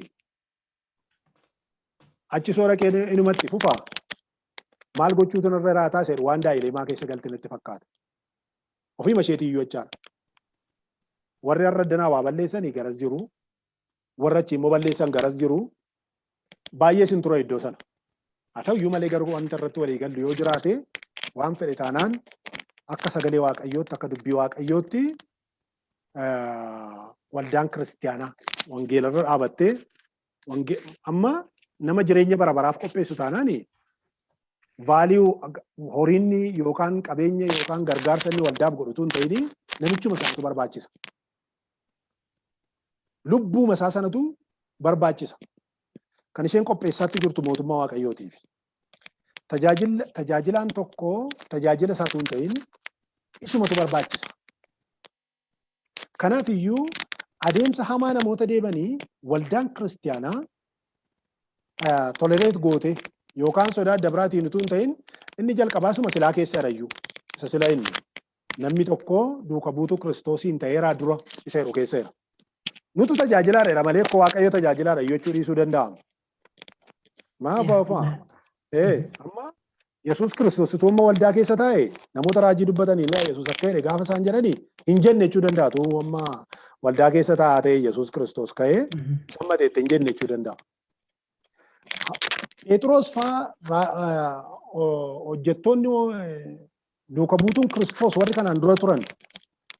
achi soora qee inumatti fufa, maal gochuutu narra raataa seeru, waan dilemma keessa galte natti fakkaata. Ofiima isheetii iyyuu jechaadha. Warri har'a addanaa waa balleessanii garas jiru. Warri achi immoo balleessan garas jiru. Baay'ee sin tura iddoo sana. Haa ta'u iyyuu malee garuu wanta irratti walii gallu yoo jiraate, waan fedhe taanaan Akka sagalee Waaqayyootti, akka dubbii Waaqayyootti, waldaan kiristiyaanaa wangeelarra dhaabattee, amma nama jireenya bara baraaf qopheessu taanaan, value horiinni yookaan qabeenya yookaan gargaarsa inni waldaaf godhutu hin ta'in, namichuma sanatu barbaachisa. Lubbuuma isaa sanatu barbaachisa. Kan isheen qopheessaatti jirtu mootummaa Waaqayyootiif. Tajaajilaan tokko tajaajila isaatu hin ta'in, isumatu barbaachisa. Kanaaf iyyuu adeemsa hamaa namoota deemanii waldaan kiristiyaanaa tolerate goote yookaan sodaa adda biraatiin utuu hin ta'in, inni jalqabaa suma silaa keessa jirayyuu isa sila inni namni tokko duuka buutuu Kiristoosiin ta'eeraa dura isa jedhu keessa jira. Nutu tajaajilaadha malee akka Waaqayyo tajaajilaadha jechuu dhiisuu danda'ama. Maa fa'aa amma Yesuus Kiristoos utuu amma waldaa keessa taa'e, namoota raajii dubbatanii laa Yesuus akka jedhe gaafa isaan jedhanii hin jenne jechuu danda'a. Utuu amma waldaa keessa taa'aa ta'e, Yesuus Kiristoos ka'ee isa mateetti hin jenne jechuu danda'a. Phexros fa'aa, hojjettoonni duuka buutuun Kiristoos warri kanaan dura turan,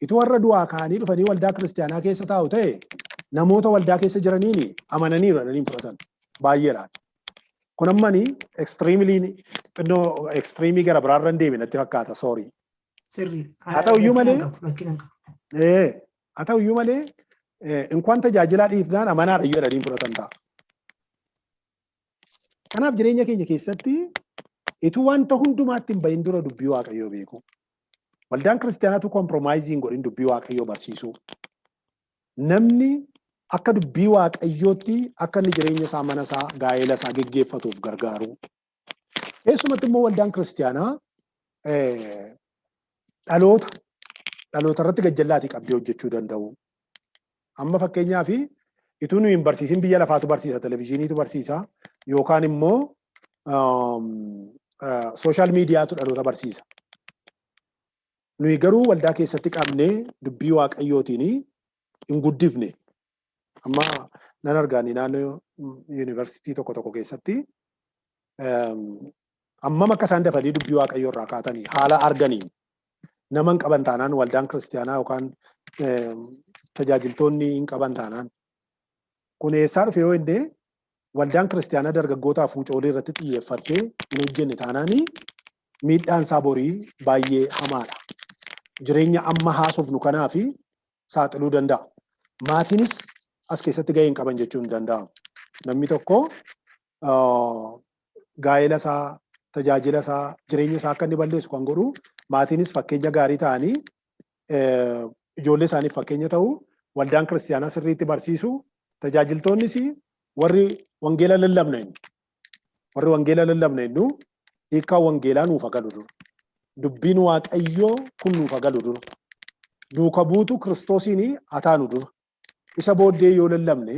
ituu warra du'aa ka'anii dhufanii waldaa kiristiyaanaa keessa taa'u ta'e, namoota waldaa keessa jiraniin amananiiru jedhanii fudhatan baay'eedhaan. Kun ammani extremely xinnoo extreme gara biraarra hin deeme natti fakkaata, sorry. Sirrii. Haa ta'u iyyuu malee haa ta'u iyyuu malee inkwaan tajaajilaa dhiifnaan amanaadha iyyuu jedhanii fudhatan ta'a. Kanaaf jireenya keenya keessatti ituu wanta hundumaatti hin bahin dura dubbii Waaqayyoo beeku. Waldaan kiristiyaanaatu compromise hin godhin dubbii Waaqayyoo barsiisuu. Namni akka dubbii Waaqayyootti akka inni jireenya isaa, mana isaa, gaa'ela isaa geggeeffatuuf gargaaru. Keessumatti immoo waldaan kiristiyaanaa dhaloota dhaloota irratti gajjallaatii qabdee hojjechuu danda'u. Amma fakkeenyaaf ituu nuyi hin barsiisin biyya lafaatu barsiisa, televizyiiniitu barsiisa, yookaan immoo social mediatu dhaloota barsiisa. Nuyi garuu waldaa keessatti qabnee dubbii Waaqayyootiin hin guddifne. Amma nan argaani, naannoo yuunivarsiitii tokko tokko keessatti hammam akka isaan dafanii dubbii Waaqayyoo irraa kaatanii haala arganiin nama hin qaban taanaan, waldaan kiristiyaanaa yookaan tajaajiltoonni hin qaban taanaan, kun eessaa dhufe yoo jenne, waldaan kiristiyaanaa dargaggootaaf fuucoolii irratti xiyyeeffattee hin hojjenne taanaanii miidhaan isaa borii baay'ee hamaadha. Jireenya amma haasofnu kanaa fi saaxiluu danda'a. Maatiinis as keessatti gahee hin qaban jechuun hin danda'amu. Namni tokko gaa'ela isaa, tajaajila isaa, jireenya isaa akka inni balleessu kan godhu, maatiinis fakkeenya gaarii ta'anii ijoollee isaaniif fakkeenya ta'u, waldaan kiristiyaanaa sirriitti barsiisu, tajaajiltoonnis warri wangeela lallabna inni. Warri wangeela lallabna innu hiikkaan wangeelaa nuuf galu dura. Dubbiin Waaqayyoo kun nuuf galu dura. Duuka buutu Kiristoosiin ataanu dura. Isa booddee yoo lallabne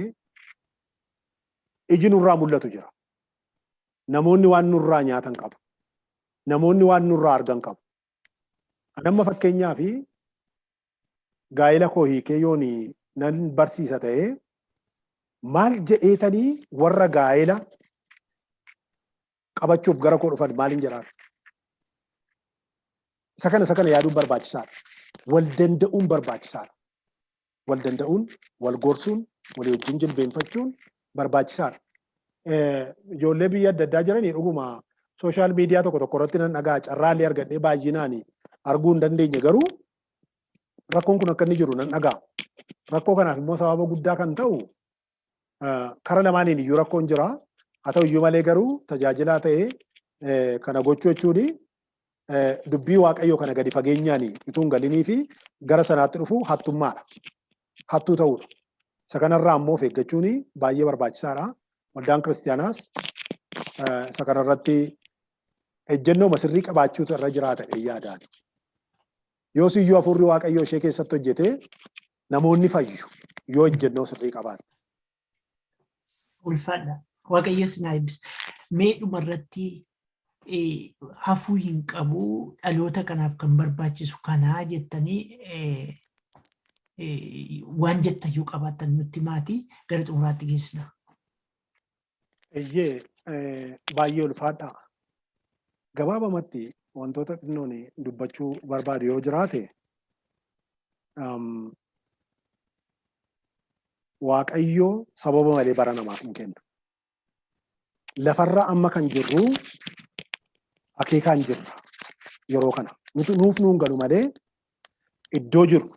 iji nurraa mul'atu jira. Namoonni waan nurraa nyaatan qabu. Namoonni waan nurraa argan qabu. Amma fakkeenyaa fi gaa'ela koo hiikee yoon nan barsiisa ta'ee, maal jedheetanii warra gaa'ela qabachuuf gara koo dhufan maaliin jedhaan? Isa kana yaaduun barbaachisaadha. Wal danda'uun barbaachisaadha. Wal danda'uun, wal gorsuun, walii wajjin jilbeenfachuun barbaachisaadha. Ijoollee biyya adda addaa jiranii dhuguma social media tokko tokko irratti nan dhagaa, carraallee argadhee baay'inaan arguu hin dandeenye, garuu rakkoon kun akka inni jiru nan dhagaa. Rakkoo kanaaf immoo sababa guddaa kan ta'u kara lamaaniin iyyuu rakkoon jira. Haa ta'u iyyuu malee garuu tajaajilaa ta'ee kana gochuu jechuun dubbii Waaqayyoo kana gadi fageenyaan utuu hin galinii fi gara sanaatti dhufu hattummaadha. Hattuu ta'uudha. Isa kanarraa immoo of eeggachuun baay'ee barbaachisaadha. Waldaan kiristiyaanaas isa kanarratti ejjennoo sirrii qabaachuutu irra jiraata yaadaan. Yoos iyyuu hafuurri Waaqayyoo ishee keessatti hojjetee namoonni fayyu yoo ejjennoo sirrii qabaatan. Ulfaadha. Waaqayyo si haa eebbisu. Mee dhumarratti hafuu hin qabu, dhaloota kanaaf kan barbaachisu kanaa jettanii waan jettan yoo qabaattan nutti maatii gara xumuraatti geessina. Eeyyee, baay'ee ulfaadha. Gabaabamatti wantoota xinnoon dubbachuu barbaadu yoo jiraate, Waaqayyo sababa malee bara namaaf hin kennu. Lafarra amma kan jirru akeekaan jirra yeroo kana. Nuti nuuf nuun galu malee iddoo jirru,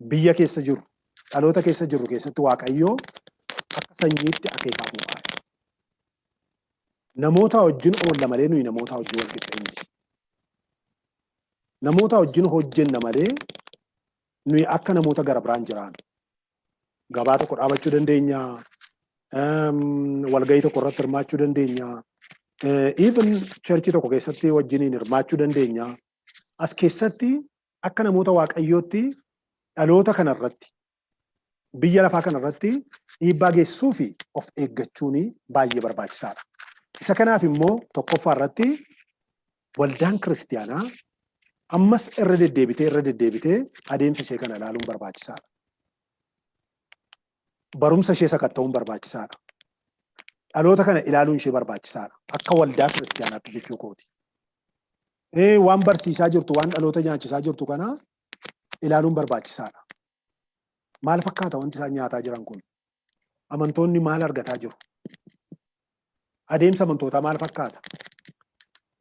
biyya keessa jirru, dhaloota keessa jirru keessatti Waaqayyo akka sanyiitti akeekaaf nu kaa'e. Namoota wajjin oolla malee nuyi namoota wajjin wal qixxee miti. Namoota wajjin hojjenna malee nuyi akka namoota gara biraan jiraannu. Gabaa tokko dhaabachuu dandeenya, walgahii tokko irratti hirmaachuu dandeenya, even churchii tokko keessatti wajjiniin hirmaachuu dandeenya. As keessatti akka namoota Waaqayyootti dhaloota kanarratti, biyya lafaa kanarratti dhiibbaa geessisuu fi of eeggachuun baay'ee barbaachisaadha. Isa kanaaf immoo tokkoffaa irratti waldaan kiristiyaanaa ammas irra deddeebitee irra deddeebitee adeemsa ishee kana ilaaluun barbaachisaadha. Barumsa ishee sakatta'uun barbaachisaadha. Dhaloota kana ilaaluun ishee barbaachisaadha. Akka waldaa kiristiyaanaatti jechuu kooti. Waan barsiisaa jirtu, waan dhaloota nyaachisaa jirtu kana ilaaluun barbaachisaadha. Maal fakkaata wanti isaan nyaataa jiran kun? Amantoonni maal argataa jiru? Adeemsa amantootaa maal fakkaata?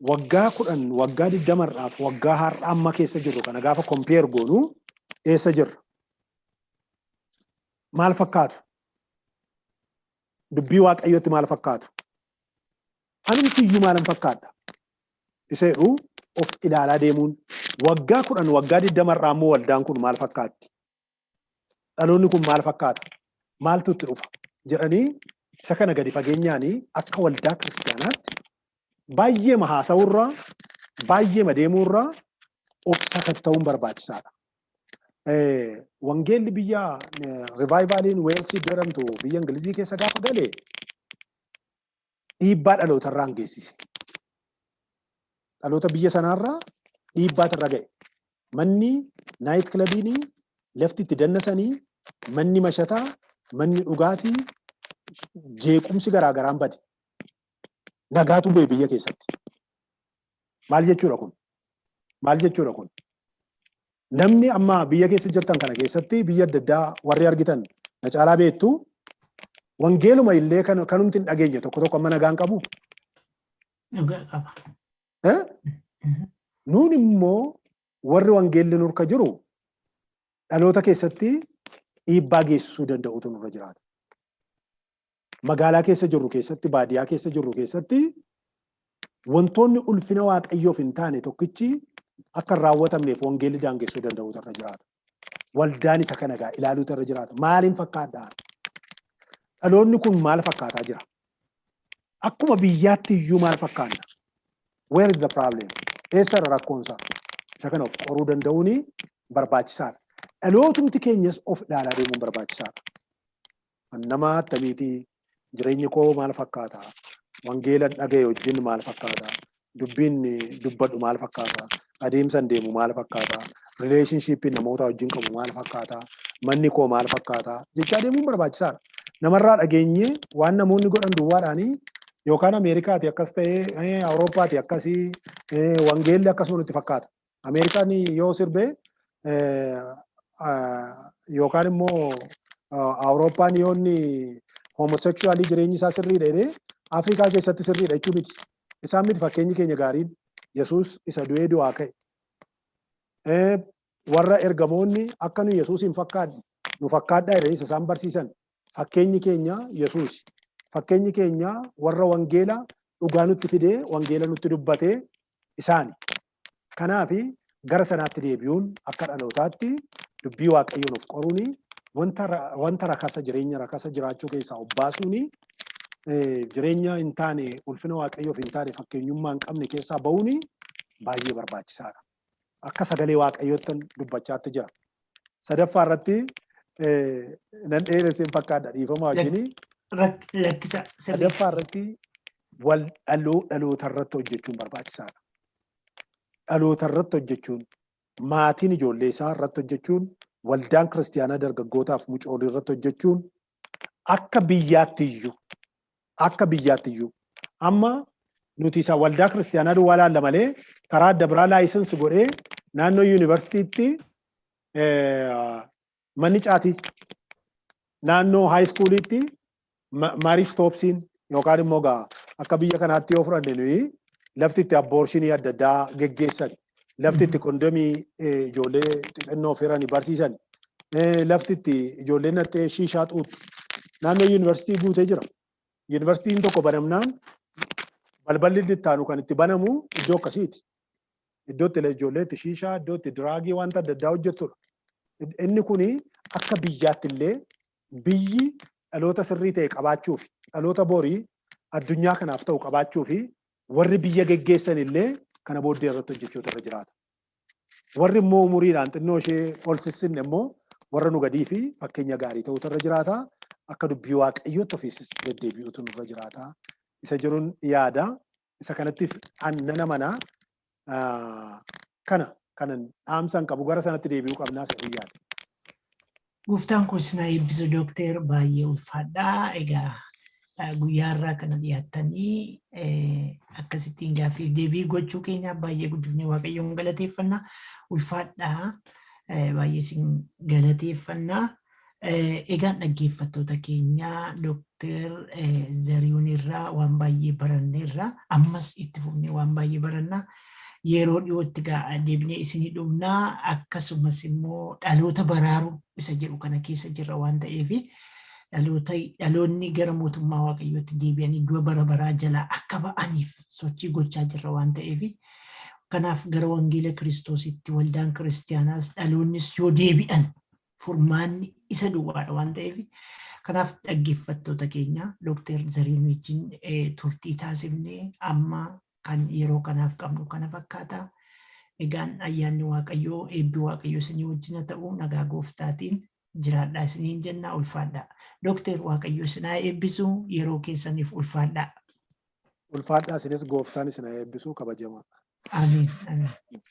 Waggaa 10, waggaa 20rraaf waggaa har'a amma keessa jirru kana gaafa compare goonu eessa jirra? Maal fakkaatu? Dubbii Waaqayyootti maal fakkaatu? Anumti iyyuu maalan fakkaadha? Isa jedhu of ilaalaa deemuun, waggaa 10, waggaa 20rraa immoo waldaan kun maal fakkaatti? Dhaloonni kun maal fakkaata? Maaltu itti dhufa? Jedhanii isa kana gadi fageenyaanii akka waldaa kiristiyaanaatti baay'eema haasa'urraa, baay'eema deemuurraa of sakatta'uun barbaachisaadha. Wangeelli biyya revivaliin Weelsii jedhamtu biyya Ingilizii keessa gaafa gale dhiibbaa dhalootarraan geessise. Dhaloota biyya sanaarraa dhiibbaatu irra ga'e. Manni night clubiin, lafti itti dannasanii, manni mashataa, manni dhugaatii, jeequmsi garaagaraan bade. Nagaatu bu'e biyya keessatti. Maal jechuudha kun? Maal jechuudha kun? Namni amma biyya keessa jirtan kana keessatti biyya adda addaa warri argitan na caalaa beektu, wangeeluma illee kan kanumti hin dhageenye tokko tokko amma nagaan qabu. Dhugaa qaba. Eh? Nuun immoo warri wangeelli nurka jiru dhaloota keessatti dhiibbaa geessisuu danda'utu nurra jiraata. Magaalaa keessa jirru keessatti, baadiyyaa keessa jirru keessatti wantoonni ulfina Waaqayyoof hin taane tokkichi akka hin raawwatamneef wangeelli daangessuu danda'utu irra jiraata. Waldaan isa kana egaa ilaaluutu irra jiraata. Maaliin fakkaadhaa? Dhaloonni kun maal fakkaataa jira? Akkuma biyyaatti iyyuu maal fakkaanna? Where is the problem? Eessarra rakkoonsaa? Isa kana of qoruu danda'uun barbaachisaadha. Dhalootumti keenyas of ilaalaa deemuun barbaachisaadha. Nama attamiiti? Jireenyi koo maal fakkaata? Wangeela dhagaye wajjin maal fakkaata? Dubbiin dubbadhu maal fakkaata? Adeemsan deemu maal fakkaata? Relationshipiin namoota wajjin qabu maal fakkaata? Manni koo maal fakkaata? Jechaa deemuun barbaachisaadha. Namarraa dhageenyee waan namoonni godhan duwwaadhaanii yookaan Ameerikaati akkas ta'ee, Awurooppaati akkasii, wangeelli akkasuma nutti fakkaata. Ameerikaan yoo sirbee yookaan immoo Awurooppaan yoo inni homosexualii jireenyi isaa sirriidha jedhee, Afrikaa keessatti sirriidha jechuu miti. Isaan miti fakkeenyi keenya gaariin. Yesuus isa du'ee du'aa ka'e. Warra ergamoonni akka nu Yesuus hin fakkaadhu nu fakkaadhaa jedhanii isa isaan barsiisan, fakkeenyi keenya Yesuus. Fakkeenyi keenya warra wangeela dhugaa nutti fidee, wangeela nutti dubbatee isaani. Kanaaf gara sanaatti deebi'uun, akka dhalootaatti dubbii Waaqayyoon of qoruuni, wanta rakasa, jireenya rakasa jiraachuu keessaa of baasuuni, jireenya hin taane, ulfina Waaqayyoof hin taane, fakkeenyummaa hin qabne keessaa ba'uuni baay'ee barbaachisaadha. Akka sagalee Waaqayyootti dubbachaatti jira. Sadaffaa irratti, nan dheeresseen fakkaadha, dhiifama wajjini. Lakkisa. Sadaffaa irratti wal dhaloota irratti hojjechuun barbaachisaadha. Dhaloota irratti hojjechuun, maatiin ijoollee isaa irratti hojjechuun, waldaan kiristiyaanaa dargaggootaaf mucoolii irratti hojjechuun, akka biyyaatti iyyuu amma Nuti isa waldaa kiristiyaanaa duwwaa laalla malee karaa adda biraa license godhee naannoo yuunivarsiitiitti manni caatii, naannoo high schooliitti Marie Stopesiin, yookaan immoo gaa akka biyya kanaatti yoo fudhanne nuyi lafti itti abortionii adda addaa geggeessan, lafti itti kondomii ijoollee xixinnoo firanii barsiisan, lafti itti ijoolleen naxxee shiishaa xuuxu naannoo yuunivarsiitii guutee jira. Yuunivarsiitiin tokko banamnaan balballi inni itti aanu kan itti banamu iddoo akkasiiti. Iddoo itti ijoollee itti shiishaa, iddoo itti drugii wanta adda addaa hojjettudha. Inni kuni akka biyyaatti illee biyyi dhaloota sirrii ta'e qabaachuu fi dhaloota borii addunyaa kanaaf ta'u qabaachuu fi warri biyya geggeessan illee kana booddee irratti hojjechuutu irra jiraata. Warri immoo umuriidhaan xinnoo ishee ol sissinne immoo warra nu gadii fi fakkeenya gaarii ta'utu irra jiraata. Akka dubbii Waaqayyootti ofiis deddeebi'uutu nurra jiraata. Isa jiruun yaada. Isa kanattis nan amanaa. Kana kanan dhaamsan qabu, gara sanatti deebi'uu qabnaa isa yaada. Gooftaan koo isin haa eebbisu, Dookter, baay'ee ulfaadhaa. Egaa guyyaa irraa kana dhiyaattanii akkasittiin gaaffiif deebii gochuu keenyaaf baay'ee guddifnee Waaqayyoon galateeffanna. Ulfaadhaa, baay'ee isin galateeffanna. Egaan dhaggeeffattoota keenyaa, Dookter Zarihuun irraa waan baay'ee baranneerra. Ammas itti fufnee waan baay'ee baranna. Yeroo dhiyootti deebinee isinii dhufnaa, akkasumas immoo dhaloota baraaruu isa jedhu kana keessa jirra waan ta'eef, dhaloonni gara mootummaa Waaqayyootti deebi'anii du'a bara baraa jalaa akka ba'aniif sochii gochaa jirra waan ta'eef, kanaaf gara wangeela Kiristoositti waldaan kiristiyaanaas dhaloonnis yoo deebi'an furmaanni isa duwwaadha waan ta'eef, kanaaf dhaggeeffattoota keenya, Dookter Zarihuun wajjin turtii taasifne amma kan yeroo kanaaf qabnu kana fakkaata. Egaan ayyaanni Waaqayyoo, eebbi Waaqayyoo isinii wajjin haa ta'u. Nagaa gooftaatiin jiraadhaa isiniin jenna, ulfaadhaa. Dookter, Waaqayyo isin haa eebbisu, yeroo keessaniif ulfaadhaa. Ulfaadhaa isinis, gooftaan isin haa eebbisu, kabajamaa. Amiin. Amiin.